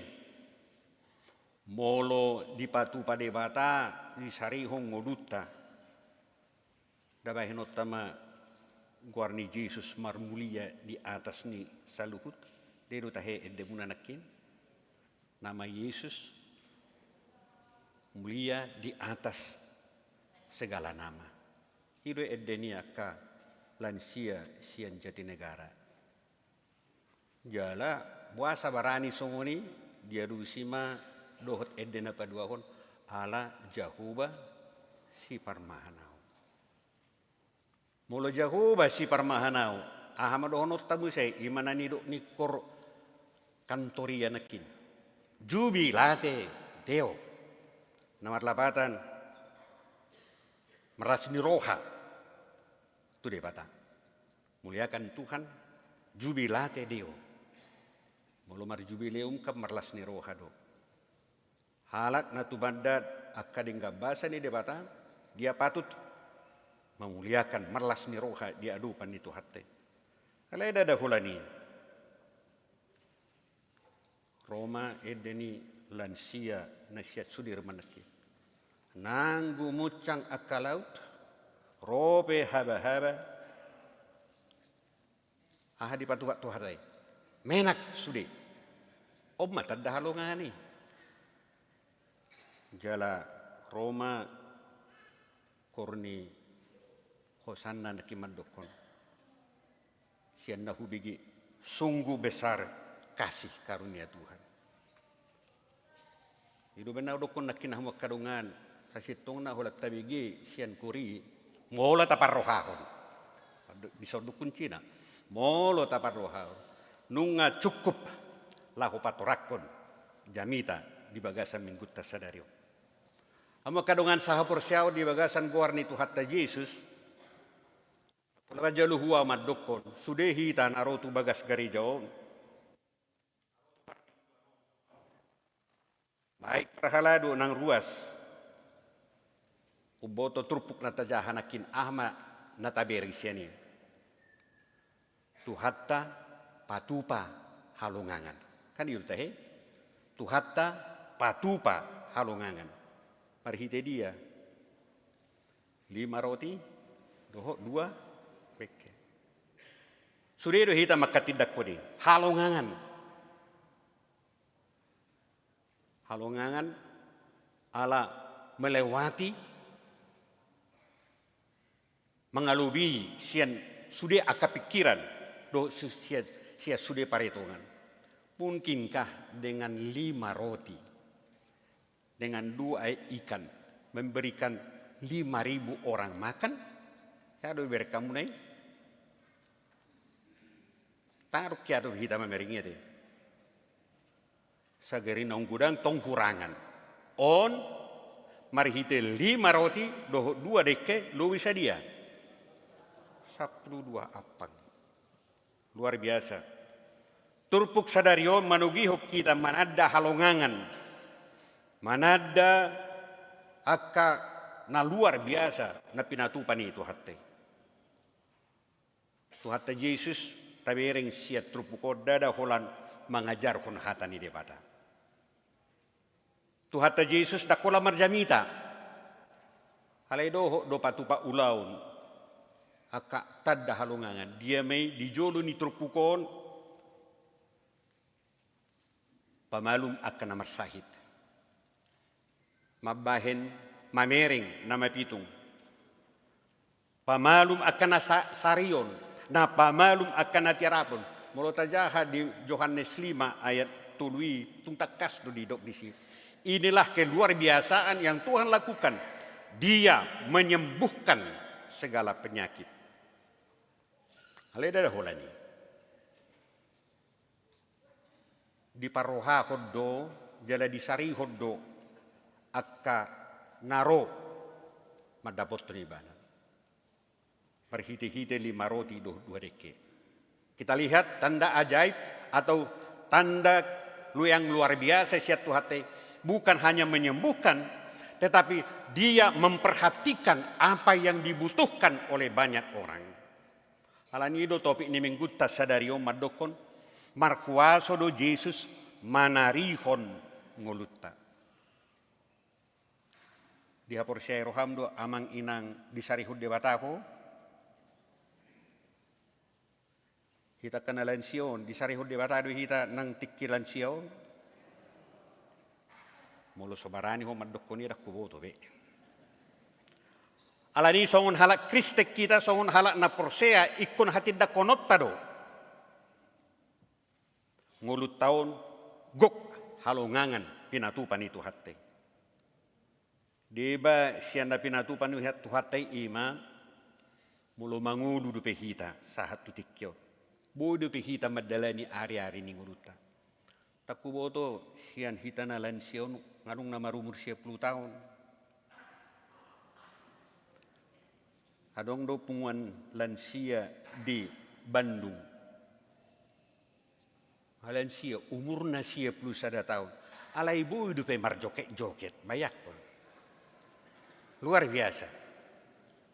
molo dipatupa Debata, disarihon ngolunta, nda bahenonta ma goar ni Jesus marmulia di atas ni saluhut? Dia do tahe endemuna nangkin? Nama Yesus mulia di atas segala nama. I do ende ni angka lansia sian Jatinegara. Jala boasa barani songon i? Dialusi ma dohot ende na paduahon, ala Jahowa siparmahan ahu. Molo Jahowa siparmahan ahu, aha ma dohononta muse? I ma na nidok ni koor Kantoria nangkin. Jubilate Deo. Na marlapatan, marlas ni roha tu Debata. Muliakan Tuhan, Jubilate Deo. Molo marjubileum kan marlas ni roha do. Halak na tumandang angka denggan basa ni Debata, dia patut mamuliakan, marlas ni roha di adopan ni Tuhanta i. Alai ndada holan i, ro ma ende ni lansia na sian Sudirman nangkin. Nang gumuncang angka laut, ro pe habahaba, aha dipatupa Tuhanta i? Menak sude. On ma tanda halongangan i. Jala ro ma koor ni Hosanna nangkin mandokkon sian na hubege, sungguh besar kasih karunia Tuhan. I do umbahen na hudokkon nangkin, hamu angka dongan, sasintongna holan tabege sian koor i, molo taparrohahon. Dison do kuncina. Molo taparrohahon, nunga cukup laho patoranghon jamita di bagasan minggunta sadari on. Hamu angka dongan sahaporseaon di bagasan goar ni Tuhanta Jesus, Raja Luhua mandokkon, sude hita na ro tu bagas gareja on, baik parhalado nang ruas, umboto turpuk na tajaha nangkin, aha ma na tabereng sian i? Tuhanta patupa halongangan. Kan i do tahe? Tuhanta patupa halongangan. Marhite dia? Lima roti dohot dua bengke. Sude do hita manghatindanghon i, halongangan. Halongangan ala melewati, mangalobii sian sude angka pingkiran dohot su-, sian, sian sude paretongan. Mungkinkah dengan lima roti, dengan dua ikan, memberikan lima ribu orang makan? Aha do ibereng hamuna i? Taruk i, aha do hita mamereng i ate? Sagari naung godang tong hurangan. On marhite lima roti dohot dua dengke lobi sadia? Sampulu dua ampang. Luar biasa. Turpuk sadari on manogihon hita mananda halongangan, mananda angka na luar biasa na pinatupa ni Tuhanta i. Tuhanta Jesus tabereng sian turpuk on ndada holan mangajarhon hata ni Debata. Tuhanta Jesus ndang holan marjamita. Alai dohot do patupa ulaon angka tanda halongangan. Dia ma i di jolo ni turpuk on? Pamalum angka na marsahit. Mambahen, mamereng na mapitung. Pamalum angka na sa-, sarion, na pamalum angka na tiarapon. Molo tajaha di Johannes lima ayat tolu i, tung tangkas do didok disi. Inilah keluarbiasaan yang Tuhan lakukan. Dia menyembuhkan segala penyakit. Alai ndada holan i. Diparrohahon do, jala disarihon do angka na ro mandapothon ibana. Marhitehite lima roti dohot dua dengke. Kita lihat tanda ajaib atau tanda lu-, yang luar biasa sian Tuhanta i, bukan hanya menyembuhkan, Tetapi dia memperhatikan apa yang dibutuhkan oleh banyak orang. Alani i do topik ni minggunta sadari on mandokkon, markuaso do Jesus manarihon ngolunta. Dihaporseai roham do amang inang disarihon Debata ho? Hita angka na lansia on, disarihon Debata do hita nang tingki lansia on? Molo so barani ho mandokkon i, ndang huboto be. Alani songon halak Kristen hita, songon halak na porsea, ingkon hatindangkononta do. Ngolunta on gok halongangan pinatupa ni Tuhanta i. Deba sian na pinatupa ni Tuhanta i, ima molo mangolu dope hita sahat tu tingki on, boi dope hita mandalani ari-ari ni ngolunta. Ndang huboto sian hita na lansia on, nunga adong na marumur sia pulu taon. Adong do punguan lansia di Bandung. Lansia, umurna sia pulu sada taon. Alai boi dope marjoget-joget, bayangkon. Luar biasa.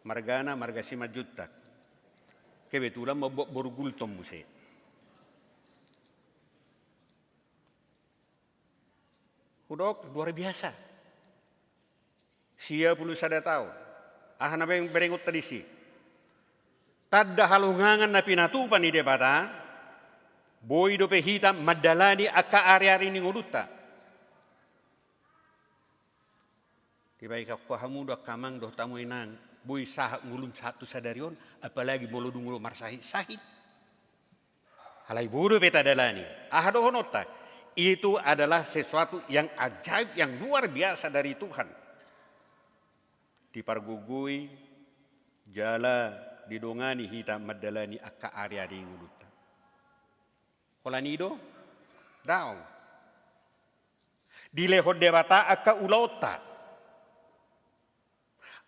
Margana marga Simanjuntak. Kebetulan mambuat boru Gultom muse. Hudok, luar biasa. Sia pulu sada taon. Aha na bereng-, berengonta disi? Tanda halongangan na pinatupa ni Debata, boi dope hita mandalani angka ari-ari ni ngolunta. Dibaen hamu do angka amang dohot hamu inang, boi sahat ngolum sahat tu sadari on, apalagi molo dung ro marsahit-sahit. Alai boi dope tadalani. Aha dohononta? Itu adalah sesuatu yang ajaib, yang luar biasa dari Tuhan. Dipargogoi jala didongani hita mandalani angka ari-ari ngolunta. Holan i do? Daong. Dilehon Debata angka ulaonta.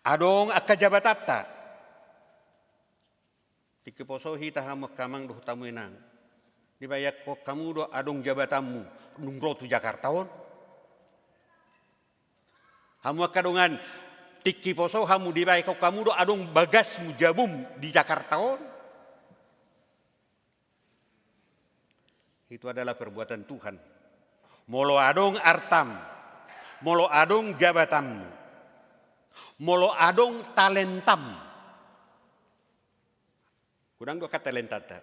Adong angka jabatanta. Tingki poso hita hamu angka amang dohot hamu inang, dibaen hamu do adong jabatanmu dung ro tu Jakarta on? Hamu angka dongan, tingki poso hamu, dibaen hamu do adong bagasmu, jabum di Jakarta on? Itu adalah perbuatan Tuhan. Molo adong artam, molo adong jabatanmu, molo adong talentam, godang do angka talentanta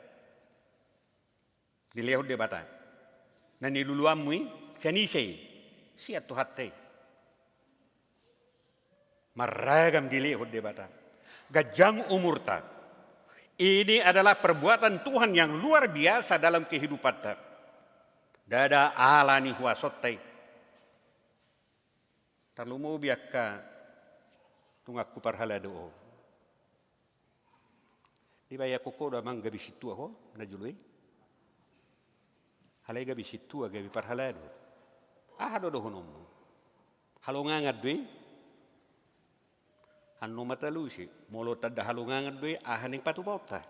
dilehon Debata. Na niluluanmu i, sian ise i? Sian Tuhanta i. Marragam dilehon Debata. Ganjang umurta. Ini adalah perbuatan Tuhan yang luar biasa dalam kehidupanta. Ndada ala ni huasonta i. Tarlumobi angka donganku parhalado on. Dibaen hamu do amang gabe sintua ho na jolo i? Alai gabe sintua, gabe parhalado. Aha do dohononmu? Halongangan do i? Annon ma talusi, molo tanda halongangan do i, aha naeng patupaonta?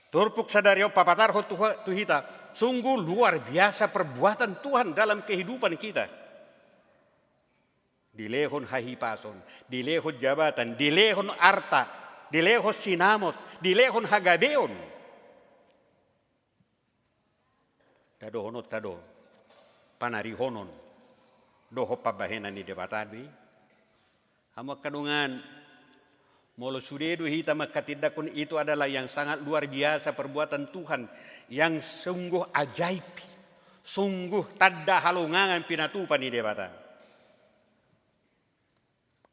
Turpuk sadari on papatarhon tu, tu hita, sungguh luar biasa perbuatan Tuhan dalam kehidupan kita. Dilehon hahipason, dilehon jabatan, dilehon arta, dilehon sinamot, dilehon hagabeon. Nda dohononta do panarihonon dohot pambahenan ni Debata do i? Hamu angka dongan, molo sude do hita mangkatindangkon, itu adalah yang sangat luar biasa perbuatan Tuhan, yang sungguh ajaib, sungguh tanda halongangan pinatupa ni Debata.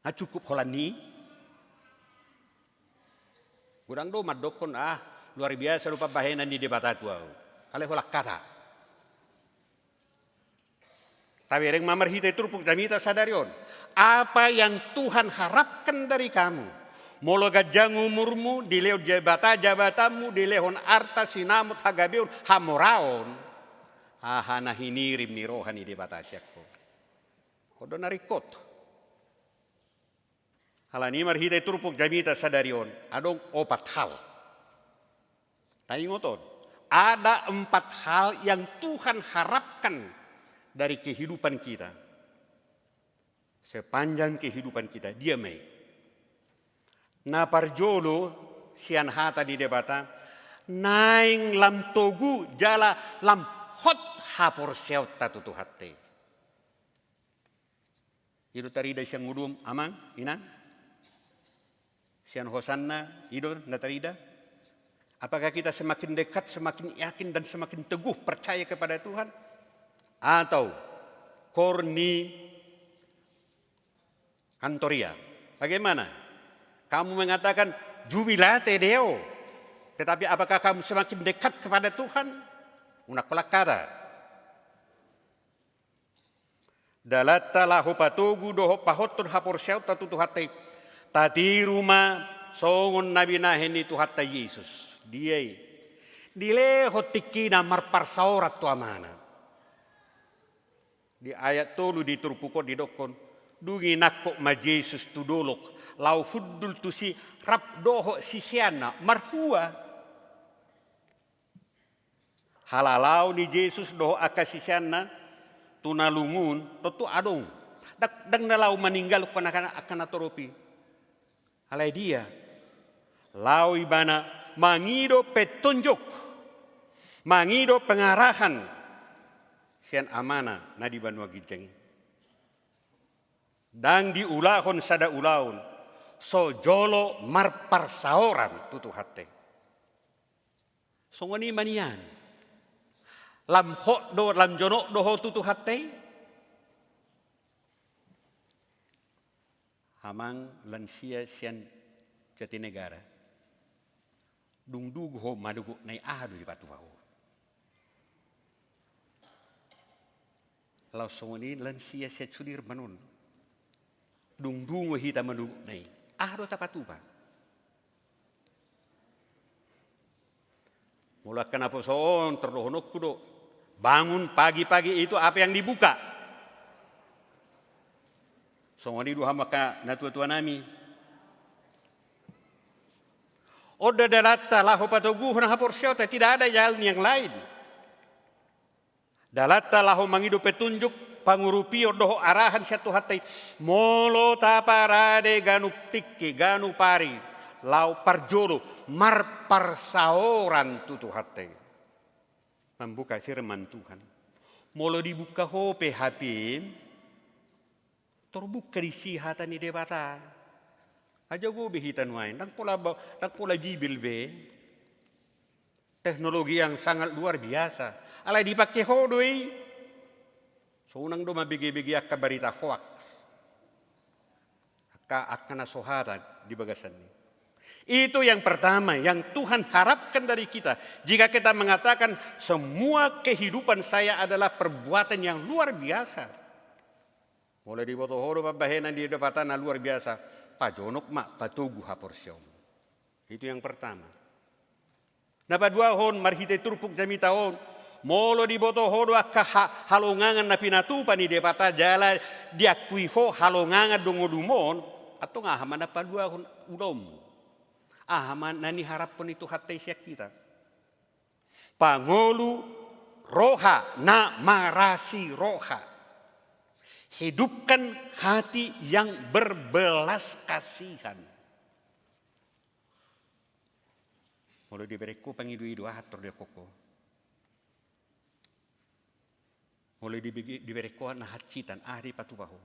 Nga cukup holan ni i? Godang do mandokkon, ah, luar biasa do pambahenan ni Debata tu ahu. Alai holan hata. Tabereng ma marhite turpuk jamita sadari on. Apa yang Tuhan harapkan dari kamu? Molo ganjang umurmu, dilehon jabata-, jabatanmu, dilehon arta, sinamot, hagabeon, hamoraon, aha na hinirim ni roha ni Debata sian ho? Ho do na ringkot. Alani i marhite turpuk jamita sadari on, adong opat hal. Taingot on, ada empat hal yang Tuhan harapkan dari kehidupan kita, sepanjang kehidupan kita, dia ma i. Na parjolo sian hata ni Debata, naeng lam togu jala lam hot haporseaonta tu Tuhanta i. I do tarida sian ngolum, amang, inang? Sian hosanna, i do na tarida? Apakah kita semakin dekat, semakin yakin, dan semakin teguh percaya kepada Tuhan? Atau cor ni kantoria? Bagaimana? Kamu mengatakan, "Jubilate Deo." Tetapi apakah kamu semakin dekat kepada Tuhan? Unang holan hata. Dalanta laho patogu dohot pahothon haporseaonta tu Tuhanta i, tatiru ma songon na binahen ni Tuhanta Jesus. Dia i? Dilehon tingkina marparsaoran tu Amana. Di ayat tolu di turpuk on didokkon, dung i nangkok ma Jesus tu dolok, laho hundul tusi rap dohot siseanna, marhua. Halalaon ni Jesus dohot angka siseanna tu na lungun, tontu adong. Ndang, ndang na laho maninggalhon angka, angka na torop i. Alai dia? Laho ibana mangido petunjuk, mangido pengarahan sian Amana na di banua ginjang i. Ndang diulahon sada ulaon, so jolo marparsaoran tu Tuhanta i. Songon i ma nian. Lam hot do, lam jonok do ho tu Tuhanta i? Amang lansia sian Jatinegara. Dung dungo ho manogotna i, aha do dipatupa ho? Laos songon i lansia sian Sudirman on. Dung dungo hita manogotna i, aha do tapatupa? Molo angka naposo on, tor dohononku do, bangun pagi-pagi itu apa yang dibuka? Songon i do hamu angka natuatua nami. On do dalanta laho patoguhon haporseaonta, tidak ada jalan yang lain. Dalanta laho mangido petunjuk, pangurupion dohot arahan sian Tuhanta i. Molo taparade ganup tingki, ganup ari, laho parjolo marparsaoran tu Tuhanta i. Membuka firman Tuhan. Molo dibuka ho pe H P-m, tor buka disi hata ni Debata. Aja gobe hita nuaeng, ndang pola ba-, ndang pola Bibel be. Teknologi yang sangat luar biasa. Alai dipake ho do i. So unang do mambege-bege angka barita hoaks. Angka, angka na so hata di bagasan i. Itu yang pertama yang Tuhan harapkan dari kita. Jika kita mengatakan, "Semua kehidupan saya adalah perbuatan yang luar biasa." Molo diboto ho do pambahenan ni Debata na luar biasa, pajonok ma, patogu haporseaonmu. Itu yang pertama. Na paduahon, marhite turpuk jamita on, molo diboto ho do angka ha-, halongangan na pinatupa ni Debata jala diakui ho halongangan do ngolum on, antong aha ma na paduahon ulaonmu? Aha ma na niharaphon ni Tuhanta i sian hita? Pangolu roha na marasi roha. Hidupkan hati yang berbelas kasihan. Molo dibereng ho pangido-ido, aha tor didokkon ho? Molo dibege-, dibereng ho na hansitan, aha dipatupa ho?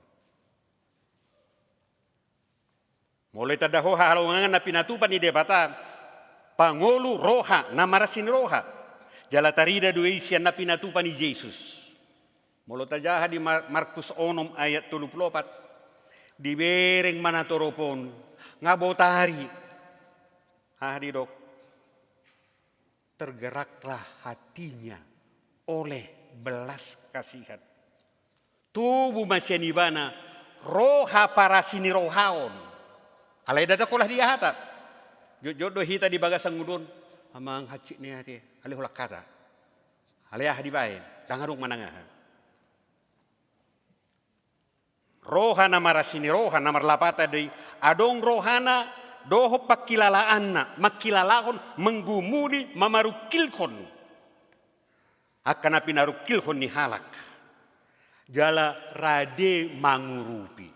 Molo ditanda ho halongangan na pinatupa ni Debata, pangolu roha na marasi ni roha. Jala tarida do i sian na pinatupa ni Jesus. Molo tajaha di Mar-, Markus onom ayat tolu pulu opat, dibereng ma natorop on, nga botari. Aha didok? Tergeraklah hatinya oleh belas kasihan. Tubu ma sian ibana roha parasi ni roha on. Alai ndada holan dia hata. Jotjot do hita di bagasan ngolu on, amang hansit ni ate, alai holan hata. Alai aha dibaen, ndang adong manang aha. Roha na marasi ni roha, na marlapatan do i, adong rohana dohot pangkilalaanna, mangkilalahon, menggumuli, mamarungkilhon angka na pinarungkilhon ni halak. Jala rade mangurupi.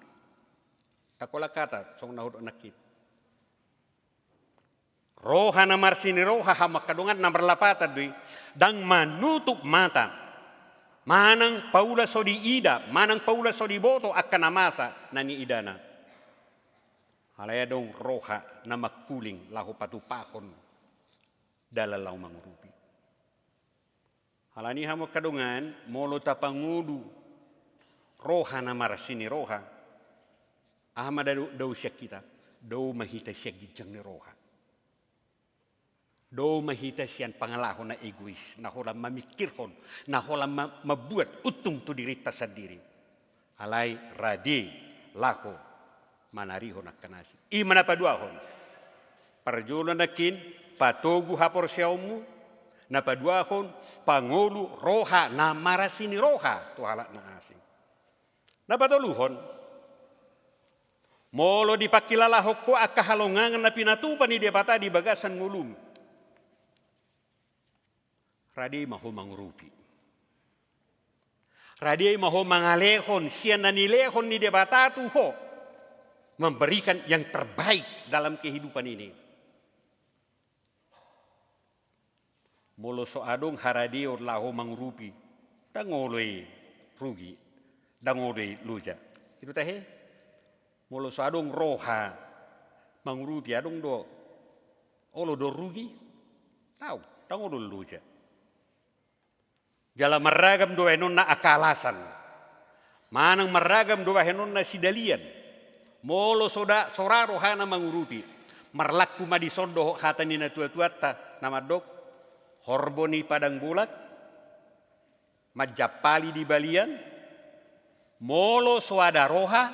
Tangkas hata songon na hudok nangkin. Roha na marsiroha, hamu angka dongan, na marlapatan do i. Ndang manutup mata manang paula so diida, manang paula so diboto angka na masa na niidana. Alai adong roha na mangkuling laho patupahon dalan laho mangurupi. Alani i hamu angka dongan, molo tapangolu roha na marsiroha, aha ma dao, dao sian hita? Dao ma hita sian ginjang ni roha. Dao ma hita sian pangalaho na egois, na holan mamikirhon, na holan ma-, mambuat untung tu dirinta sandiri. Alai rade laho manarihon angka na asing. I ma na paduahon. Parjolo nangkin, patogu haporseaonmu. Na paduahon, pangolu roha na marsiroha tu halak na asing. Na patoluhon, molo dipangkilalahon ho angka halongangan na pinatupa ni Debata di bagasan ngolum, rade ma ho mangurupi. Rade ma ho mangalehon sian na nilehon ni Debata tu ho, memberikan yang terbaik dalam kehidupan ini. Molo so adong haradeon laho mangurupi, ndang olo i rugi, ndang olo i loja. I do tahe? Molo so adong roha mangurupi, adong do, olo do rugi? Tau, ndang olo loja. Jala marragam do bahenonna angka alasan. Manang marragam do bahenonna sidalian. Molo so da, so ra rohana mangurupi, marlaku ma dison dohot hata ni natuatuanta na mandok, horbo ni padang bolak, manjampali di balian, molo so ada roha,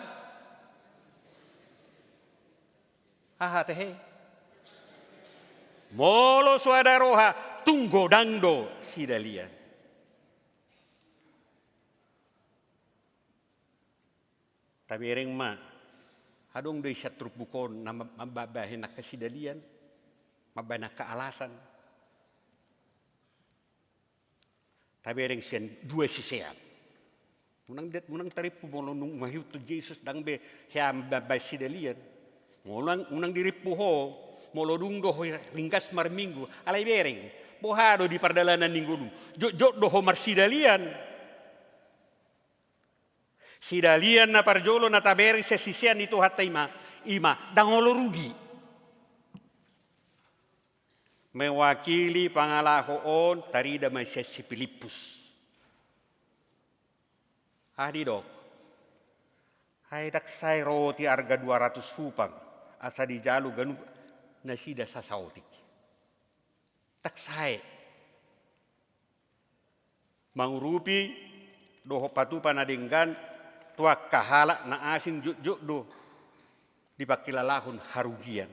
aha tahe? Molo so ada roha, tung godang do sidalian. Tabereng ma, adong do i sian turpuk on na mam-, mambahen angka sidalian, mambahen angka alasan. Tabereng sian dua sisean. Unang di-, unang tarimpu molo nunga huhut tu Jesus ndang be hea mambahen sidalian. Unang, unang dirimpu ho molo dung do ho ringgas marminggu. Alai bereng, boha do di pardalanan ni ngolum, jotjot do ho marsidalian. Sidalian na parjolo na tabereng sian sisean ni Tuhanta i ma, i ma ndang olo rugi. Mewakili pangalaho on tarida ma sian si Pilippus. Aha didok? Ai ndang sae roti arga dua ratus hupang asa dijalo ganup nasida sasaotik. Ndang sae. Mangurupi dohot patupa na denggan tu angka halak na asing jotjot do dipangkilalahon harugian.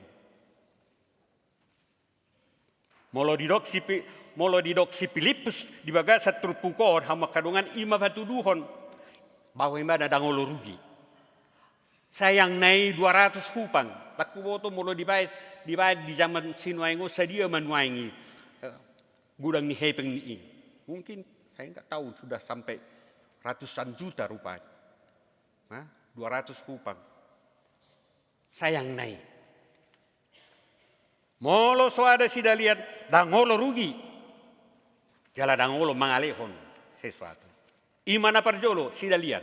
Molo didok si Pi-, molo didok si Pilippus di bagasan turpuk on, hamu angka dongan, i ma patuduhon bahwa i ma na ndang olo rugi. Sayangna i dua ratus hupang, ndang huboto molo dibaen, dibaen di jaman sinuaeng on sadia ma nuaeng i, eh, godang ni hepeng ni i. Mungkin saya nggak tahu sudah sampai ratusan juta rupanya. Nah, dua ratus hupang. Sayangna i. Molo so ada sidalian, ndang olo rugi. Jala ndang olo mangalehon sesuatu. I ma na parjolo, sidalian.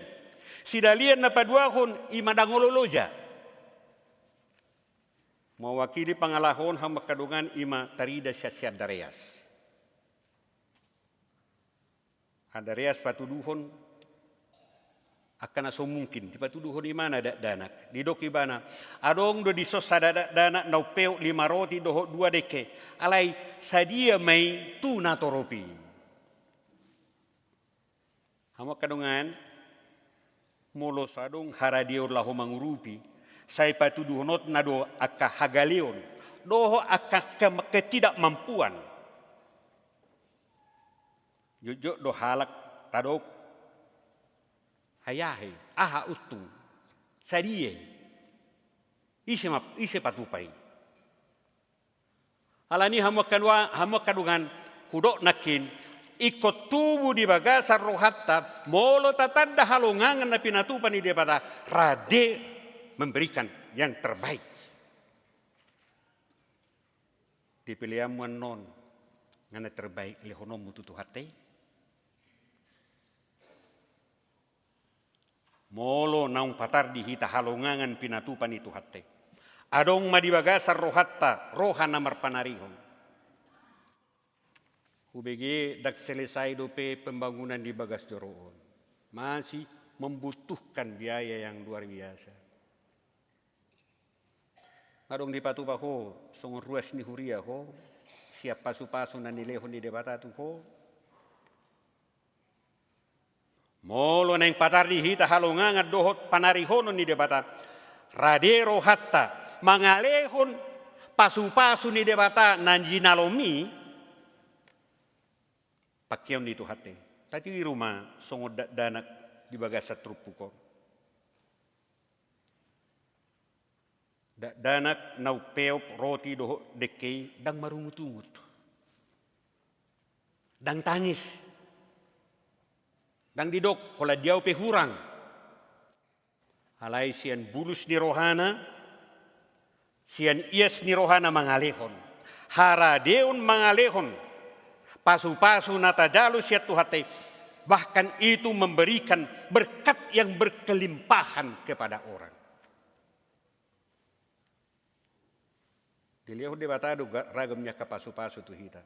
Sidalian na paduahon, i ma ndang olo loja. Mewakili pangalaho on, hamu angka dongan, i ma tarida sian si Andreas. Andreas patuduhon angka na so mungkin, dipatuduhon ibana dakdanak. Didok ibana, adong do dison sada dakdanak na umpeop lima roti dohot dua dengke, alai sadia ma i tu natorop i. Hamu angka dongan, molo so adong haradeon laho mangurupi, sai patuduhononna do angka hagaleon dohot angka ke-, ketidakmampuan. Jotjot do halak tadok, ai aha i, aha untung, sadia i, ise ma, ise patupa i. Alani i hamu angka dua-, hamu angka dongan, hudok nangkin, ingkon tubu di bagasan rohanta, molo tatanda halongangan na pinatupa ni Debata, rade memberikan yang terbaik. Di peleanmu annon, nga na terbaik lehononmu tu Tuhanta i? Molo naung patar di hita halongangan pinatupa ni Tuhanta i, adong ma di bagasan rohanta roha na marpanarihon. Hubege ndang selesai dope pembangunan di bagas joro on. Masih membutuhkan biaya yang luar biasa. Adong dipatupa ho songon ruas ni huria ho, sian pasupasu na nilehon ni Debata tu ho. Molo naeng patar di hita halongangan dohot panarihonon ni Debata, rade rohanta mangalehon pasupasu ni Debata na jinalom i, pangkeon ni Tuhanta i. Tatiru ma songon dakdanak di bagasan turpuk on. Dakdanak na umpeop roti dohot dengke i ndang marungutungut. Ndang tangis. Ndang didok, holan di ahu pe hurang. Alai sian bulus ni rohana, sian ias ni rohana mangalehon. Haradeon mangalehon pasupasu na tajalo sian Tuhanta i, bahkan itu memberikan berkat yang berkelimpahan kepada orang. Dilehon Debata do ga-, ragam ni angka pasupasu tu hita.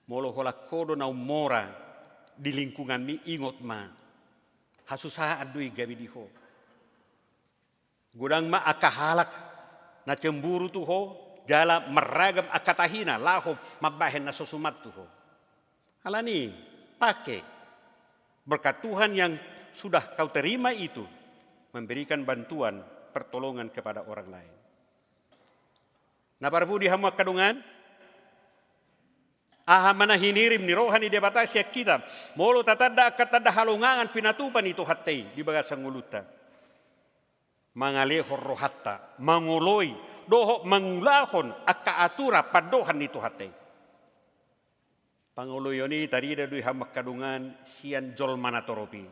Molo holan ho do na ummora di lingkunganmi, ingot ma, hasusaan do i gabe di ho. Godang ma angka halak na cemburu tu ho, jala marragam angka tahina laho mambahen na so suman tu ho. Alani, pake berkat Tuhan yang sudah kau terima itu, memberikan bantuan pertolongan kepada orang lain. Na parpudi hamu angka dongan, aha ma na hinirim ni roha ni Debata sian hita, molo tatanda angka tanda halongangan pinatupa ni Tuhanta i di bagasan ngolunta? Mangalehon rohanta, mangoloi, dohot mangulahon angka aturan pandohan ni Tuhanta i. Pangoloion i tarida do i hamu angka dongan sian jolma na torop i.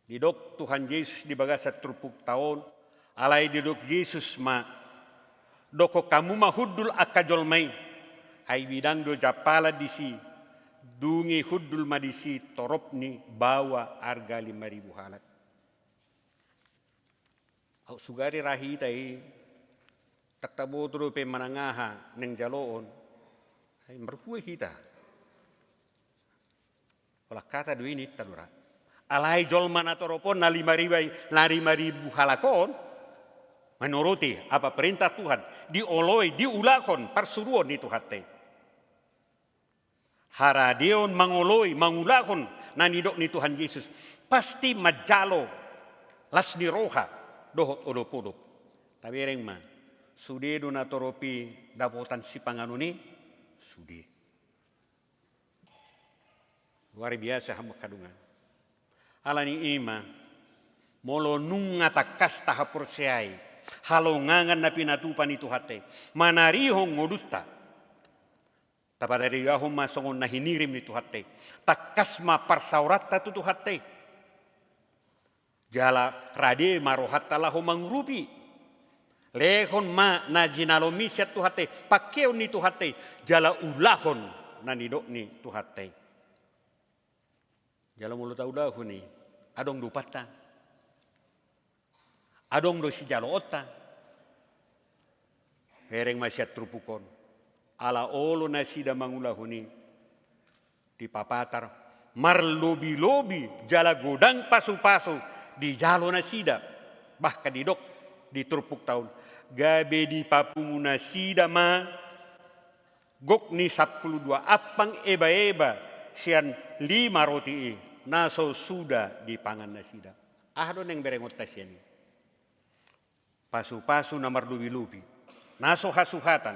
Didok Tuhan Jesus di bagasan turpukta on, alai didok Jesus ma, dokkon hamu ma hundul angka jolma i, ai bidang do jampalan disi, dung i hundul ma disi torop ni baoa arga lima ribu halak. Aut sugari ra hita i, ndang taboto dope manang aha naeng jaloon, ai marhue hita. Holan hata do i ninta do ra. Alai jolma na torop on, na lima ribu, na lima ribu halak on, manurut i apa perintah Tuhan, dioloi, diulahon parsuruon ni Tuhanta i. Haradeon mangoloi, mangulahon na nidok ni Tuhan Jesus, pasti manjalo las ni roha dohot odop-odop. Tabereng ma, sude do na torop i dapotan sipanganon i? Sude. Luar biasa hamu angka dongan. Alani i ma, molo nunga tangkas tahaporseai halongangan na pinatupa ni Tuhanta i manarihon ngolunta, tapatarihon ma songon na hinirim ni Tuhanta i. Tangkas ma parsaoranta tu Tuhanta i. Jala rade ma rohanta laho mangurupi. Lehon ma na jinalom i sian Tuhanta i, pangkeon ni Tuhanta i, jala ulahon na nidok ni Tuhanta i. Jala molo taulahon i, adong do upanta? Adong do sijaloonta? Bereng ma sian turpuk on. Ala olo nasida mangulahon i, dipapatar marlobi-lobi jala godang pasu-pasu dijalo nasida. Bahkan didok di turpukta on, gabe dipapungu nasida ma gok ni sampulu dua ampang eba-eba sian lima roti i, na so suda dipangan nasida. Aha do naeng berengonta sian i? Pasu-pasu na marlobi-lobi, na so hasuhatan,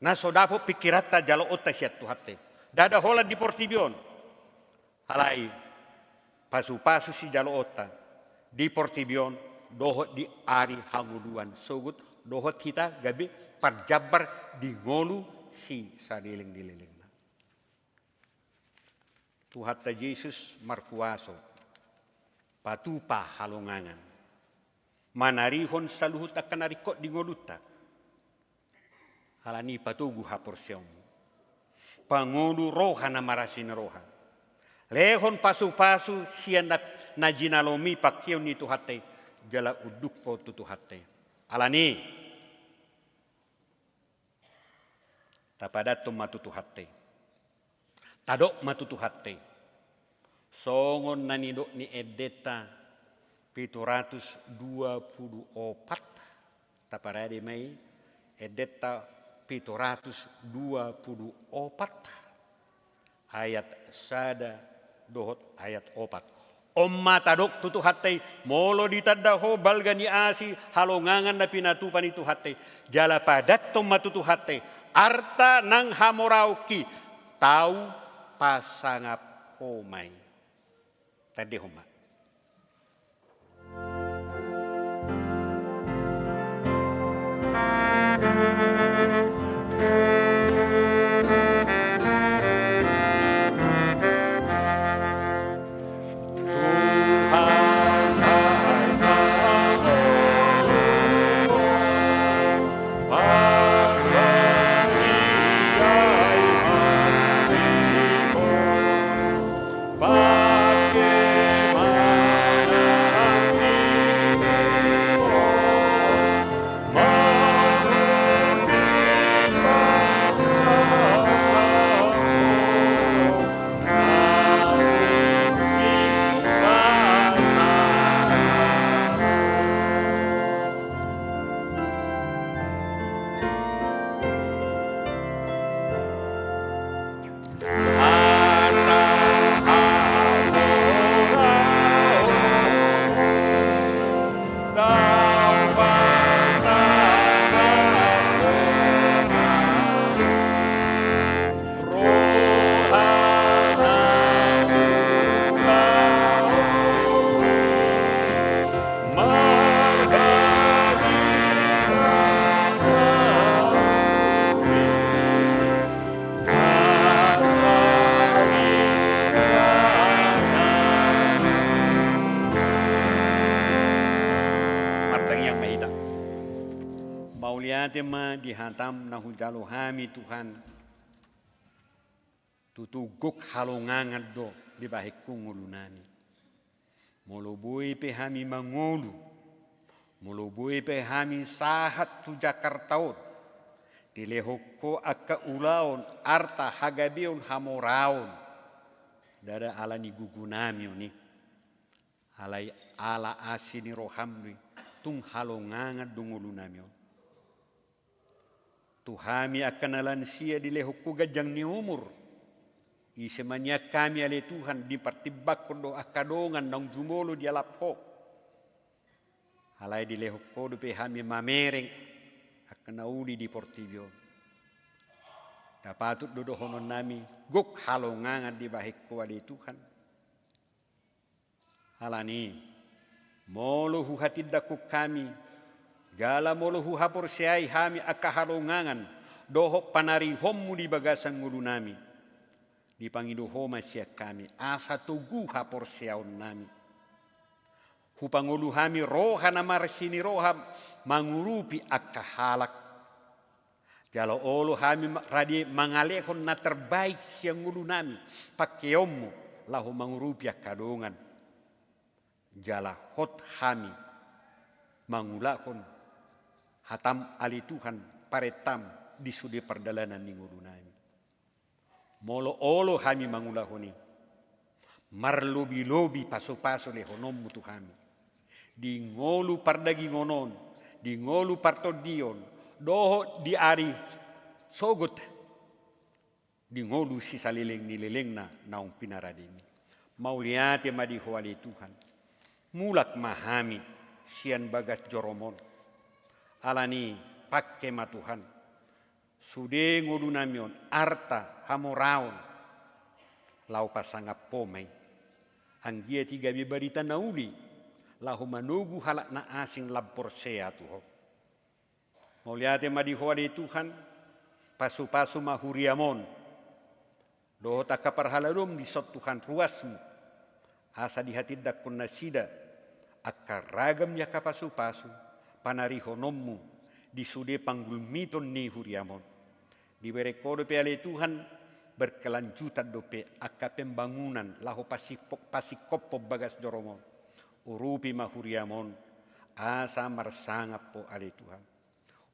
na so dapot pingkiranta jaloonta sian Tuhanta i. Ndada holan di portibi on. Alai pasu-pasu sijaloonta di portibi on dohot di ari hangoluan, sogot dohot hita gabe parjambar di ngolu sisaleleng ni lelengna. Tuhanta Jesus markuaso patupa halongangan, manarihon saluhut angka na ringkot di ngolunta. Alani patogu haporseaonmu, pangolu roha na marasi ni roha, lehon pasupasu sian na, na jinalomi pangkeon ni Tuhanta i, jala unduk ho tu Tuhanta i. Alani tapadathon ma tu Tuhanta i. Tadok ma tu Tuhanta i. Songon na nidok ni endenta pitu ratus dua pulu opat. Taparade ma i, endenta pitu ratus dua pulu opat, ayat sada dohot ayat opat. On ma tadok tu Tuhanta i, molo ditanda ho balga ni asi halongangan na pinatupa ni Tuhanta i, jala padathon ma tu Tuhanta i arta nang hamoraonki, tau pasangap ho ma i. Tandehon ma. Martangiang ma hita. Mauliate ma di hatam na hujalo hami, Tuhan. Tutu gok halongangan do dibahen ho ngolunami. Molo boi pe hami mangolu, molo boi pe hami sahat tu Jakarta on, dilehon ho angka ulaon, arta, hagabeon, hamoraon, ndada ala ni gogonami on i, alai ala asi ni roham do i, tung halongangan do ngolunami on. Tu hami angka na lansia dilehon ho ganjang ni umur. Ise ma nian hami ale Tuhan, dipartimbangkon do angka dongan naung jumolo dialap ho. Alai dilehon ho dope hami mamereng angka na uli di portibi on. Ndang patut do dohononnami gok halongangan dibahen ho ale Tuhan. Alani, molo huhatindangkon hami, jala molo huhaporseai hami angka halongangan dohot panarihonmu di bagasan ngolunami, dipangido ho ma sian hami, asa togu haporseaonnami. Hupangolu hami roha na marasi ni roha mangurupi angka halak. Jala olo hami ma-, rade mangalehon na terbaik sian ngolunami, pangkeonmu, laho mangurupi angka dongan. Jala hot hami mangulahon hatam ale Tuhan, parentam di sude pardalanan ni ngolunami. Molo olo hami mangulahon i, marlobilobi pasupasu lehononmu tu hami. Di ngolu pardagingon on, di ngolu partondion, dohot di ari sogot, di ngolu sisaleleng ni lelengna naung pinarademi. Mauliate ma di ho ale Tuhan. Mulak ma hami sian bagas jorom on. Alani, pangke ma Tuhan. Sude ngolunami on, arta, hamoraon, laho pasangap ho ma i. Anggiat i gabe barita na uli, laho manogu halak na asing lam porsea tu ho. Mauliate ma di ho ale Tuhan, Pasupasu ma huriaM on dohot angka parhaladoM dison Tuhan ruasMu, asa dihatindanghon nasida angka ragam ni angka pasupasu panarihononMu di sude panggulmiton ni huriaM on. Dibereng Ho dope ale Tuhan, berkelanjutan dope angka pembangunan laho pasingko-, pasingkophon bagas joroM on. Urupi ma huriaM on, asa marsangap Ho ale Tuhan.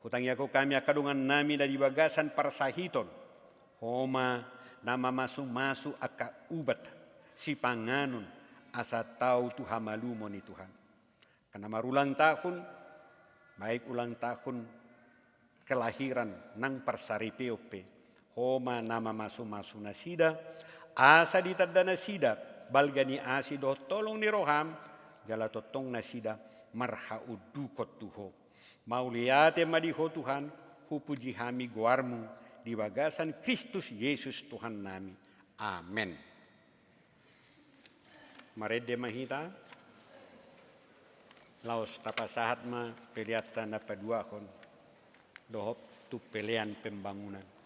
Hutangiangkon hami angka dongannami na di bagasan parsahiton, Ho ma na mamasumasu angka ubat sipanganon asa tau tu hamalumon ni Tuhan. Angka na marulang tahun, baik ulang tahun kelahiran nang parsaripeon pe, Ho ma na mamasumasu nasida, asa ditanda nasida balga ni asi dohot holong ni rohaM, jala tongtong nasida marhaundukhon tu Ho. Mauliate ma di Ho Tuhan, hupuji hami goarMu di bagasan Kristus Jesus Tuhannami. Amen. Marende ma hita, laos tapasahat ma peleanta na paduahon dohot tu pelean pembangunan.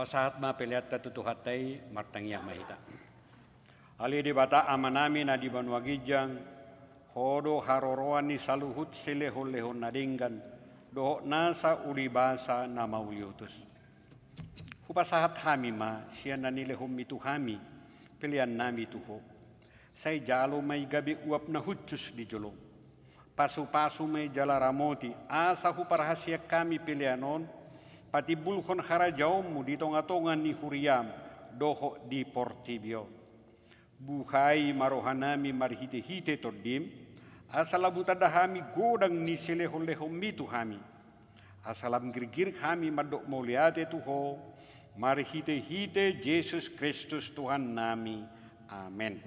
Sahat ma peleanta tu Tuhanta i, martangiang ma hita. Ale Debata Amanami na di banua ginjang, Ho do haroroan ni saluhut silehonlehon na denggan dohot nasa ulibasa na mauliutus. Hupasahat hami ma sian na nilehonmi tu hami peleannami tu Ho. Sai jalo ma i gabe uap na hushus di jolom. Pasupasu ma i jala ramoti, asa huparhaseang hami pelean on patimbulhon harajaonmu di tongatonga ni huriam dohot di portibi on. Buhai ma rohanami marhitehite Tondim, asa lam hutanda hami godang ni silehonlehonmi tu hami, asa lam girgir hami mandok mauliate tu Ho, marhitehite Jesus Kristus Tuhannami. Amen.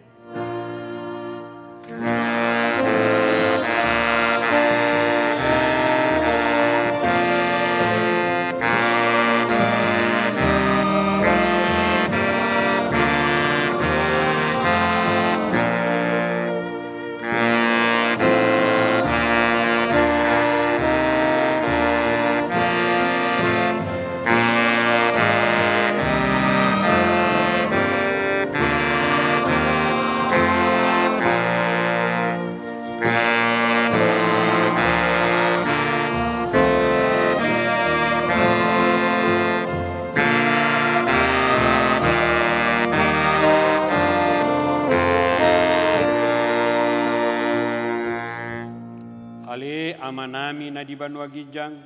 Ale Amanami na di banua ginjang,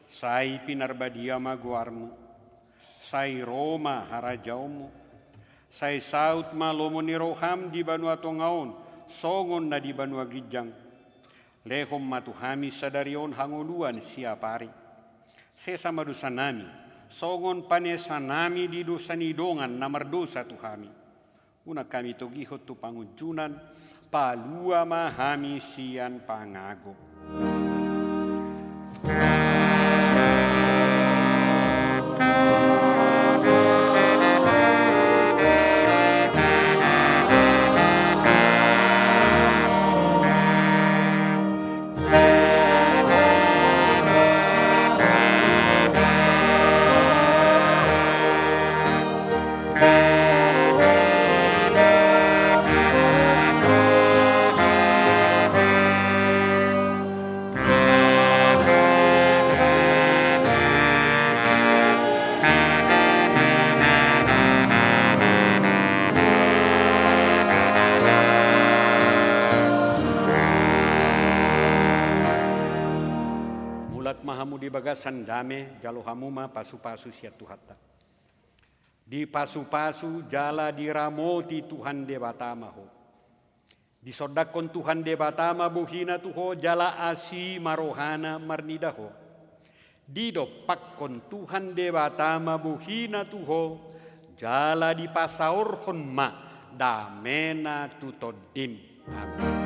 sai pinarbadia ma goarmu. Sai ro ma harajaonmu. Sai saut ma lomo ni roham di banua tonga on, songon na di banua ginjang. Lehon ma tu hami sadari on hangoluan siapari. Sesa ma dosanami, songon panesanami di dosa ni dongan na mardosa tu hami. Unang hami togihon tu pangunjunan, palua ma hami sian pangago. Mulak ma hamu di bagasan dame, jalo hamu ma pasupasu sian Tuhanta. Dipasupasu jala diramoti Tuhan Debata ma ho. Disondangkon Tuhan Debata ma bohina tu ho jala asi ma rohana marnida ho. Didompakkon Tuhan Debata ma bohina tu ho jala dipasaorhon ma damena tu tondim. Amen.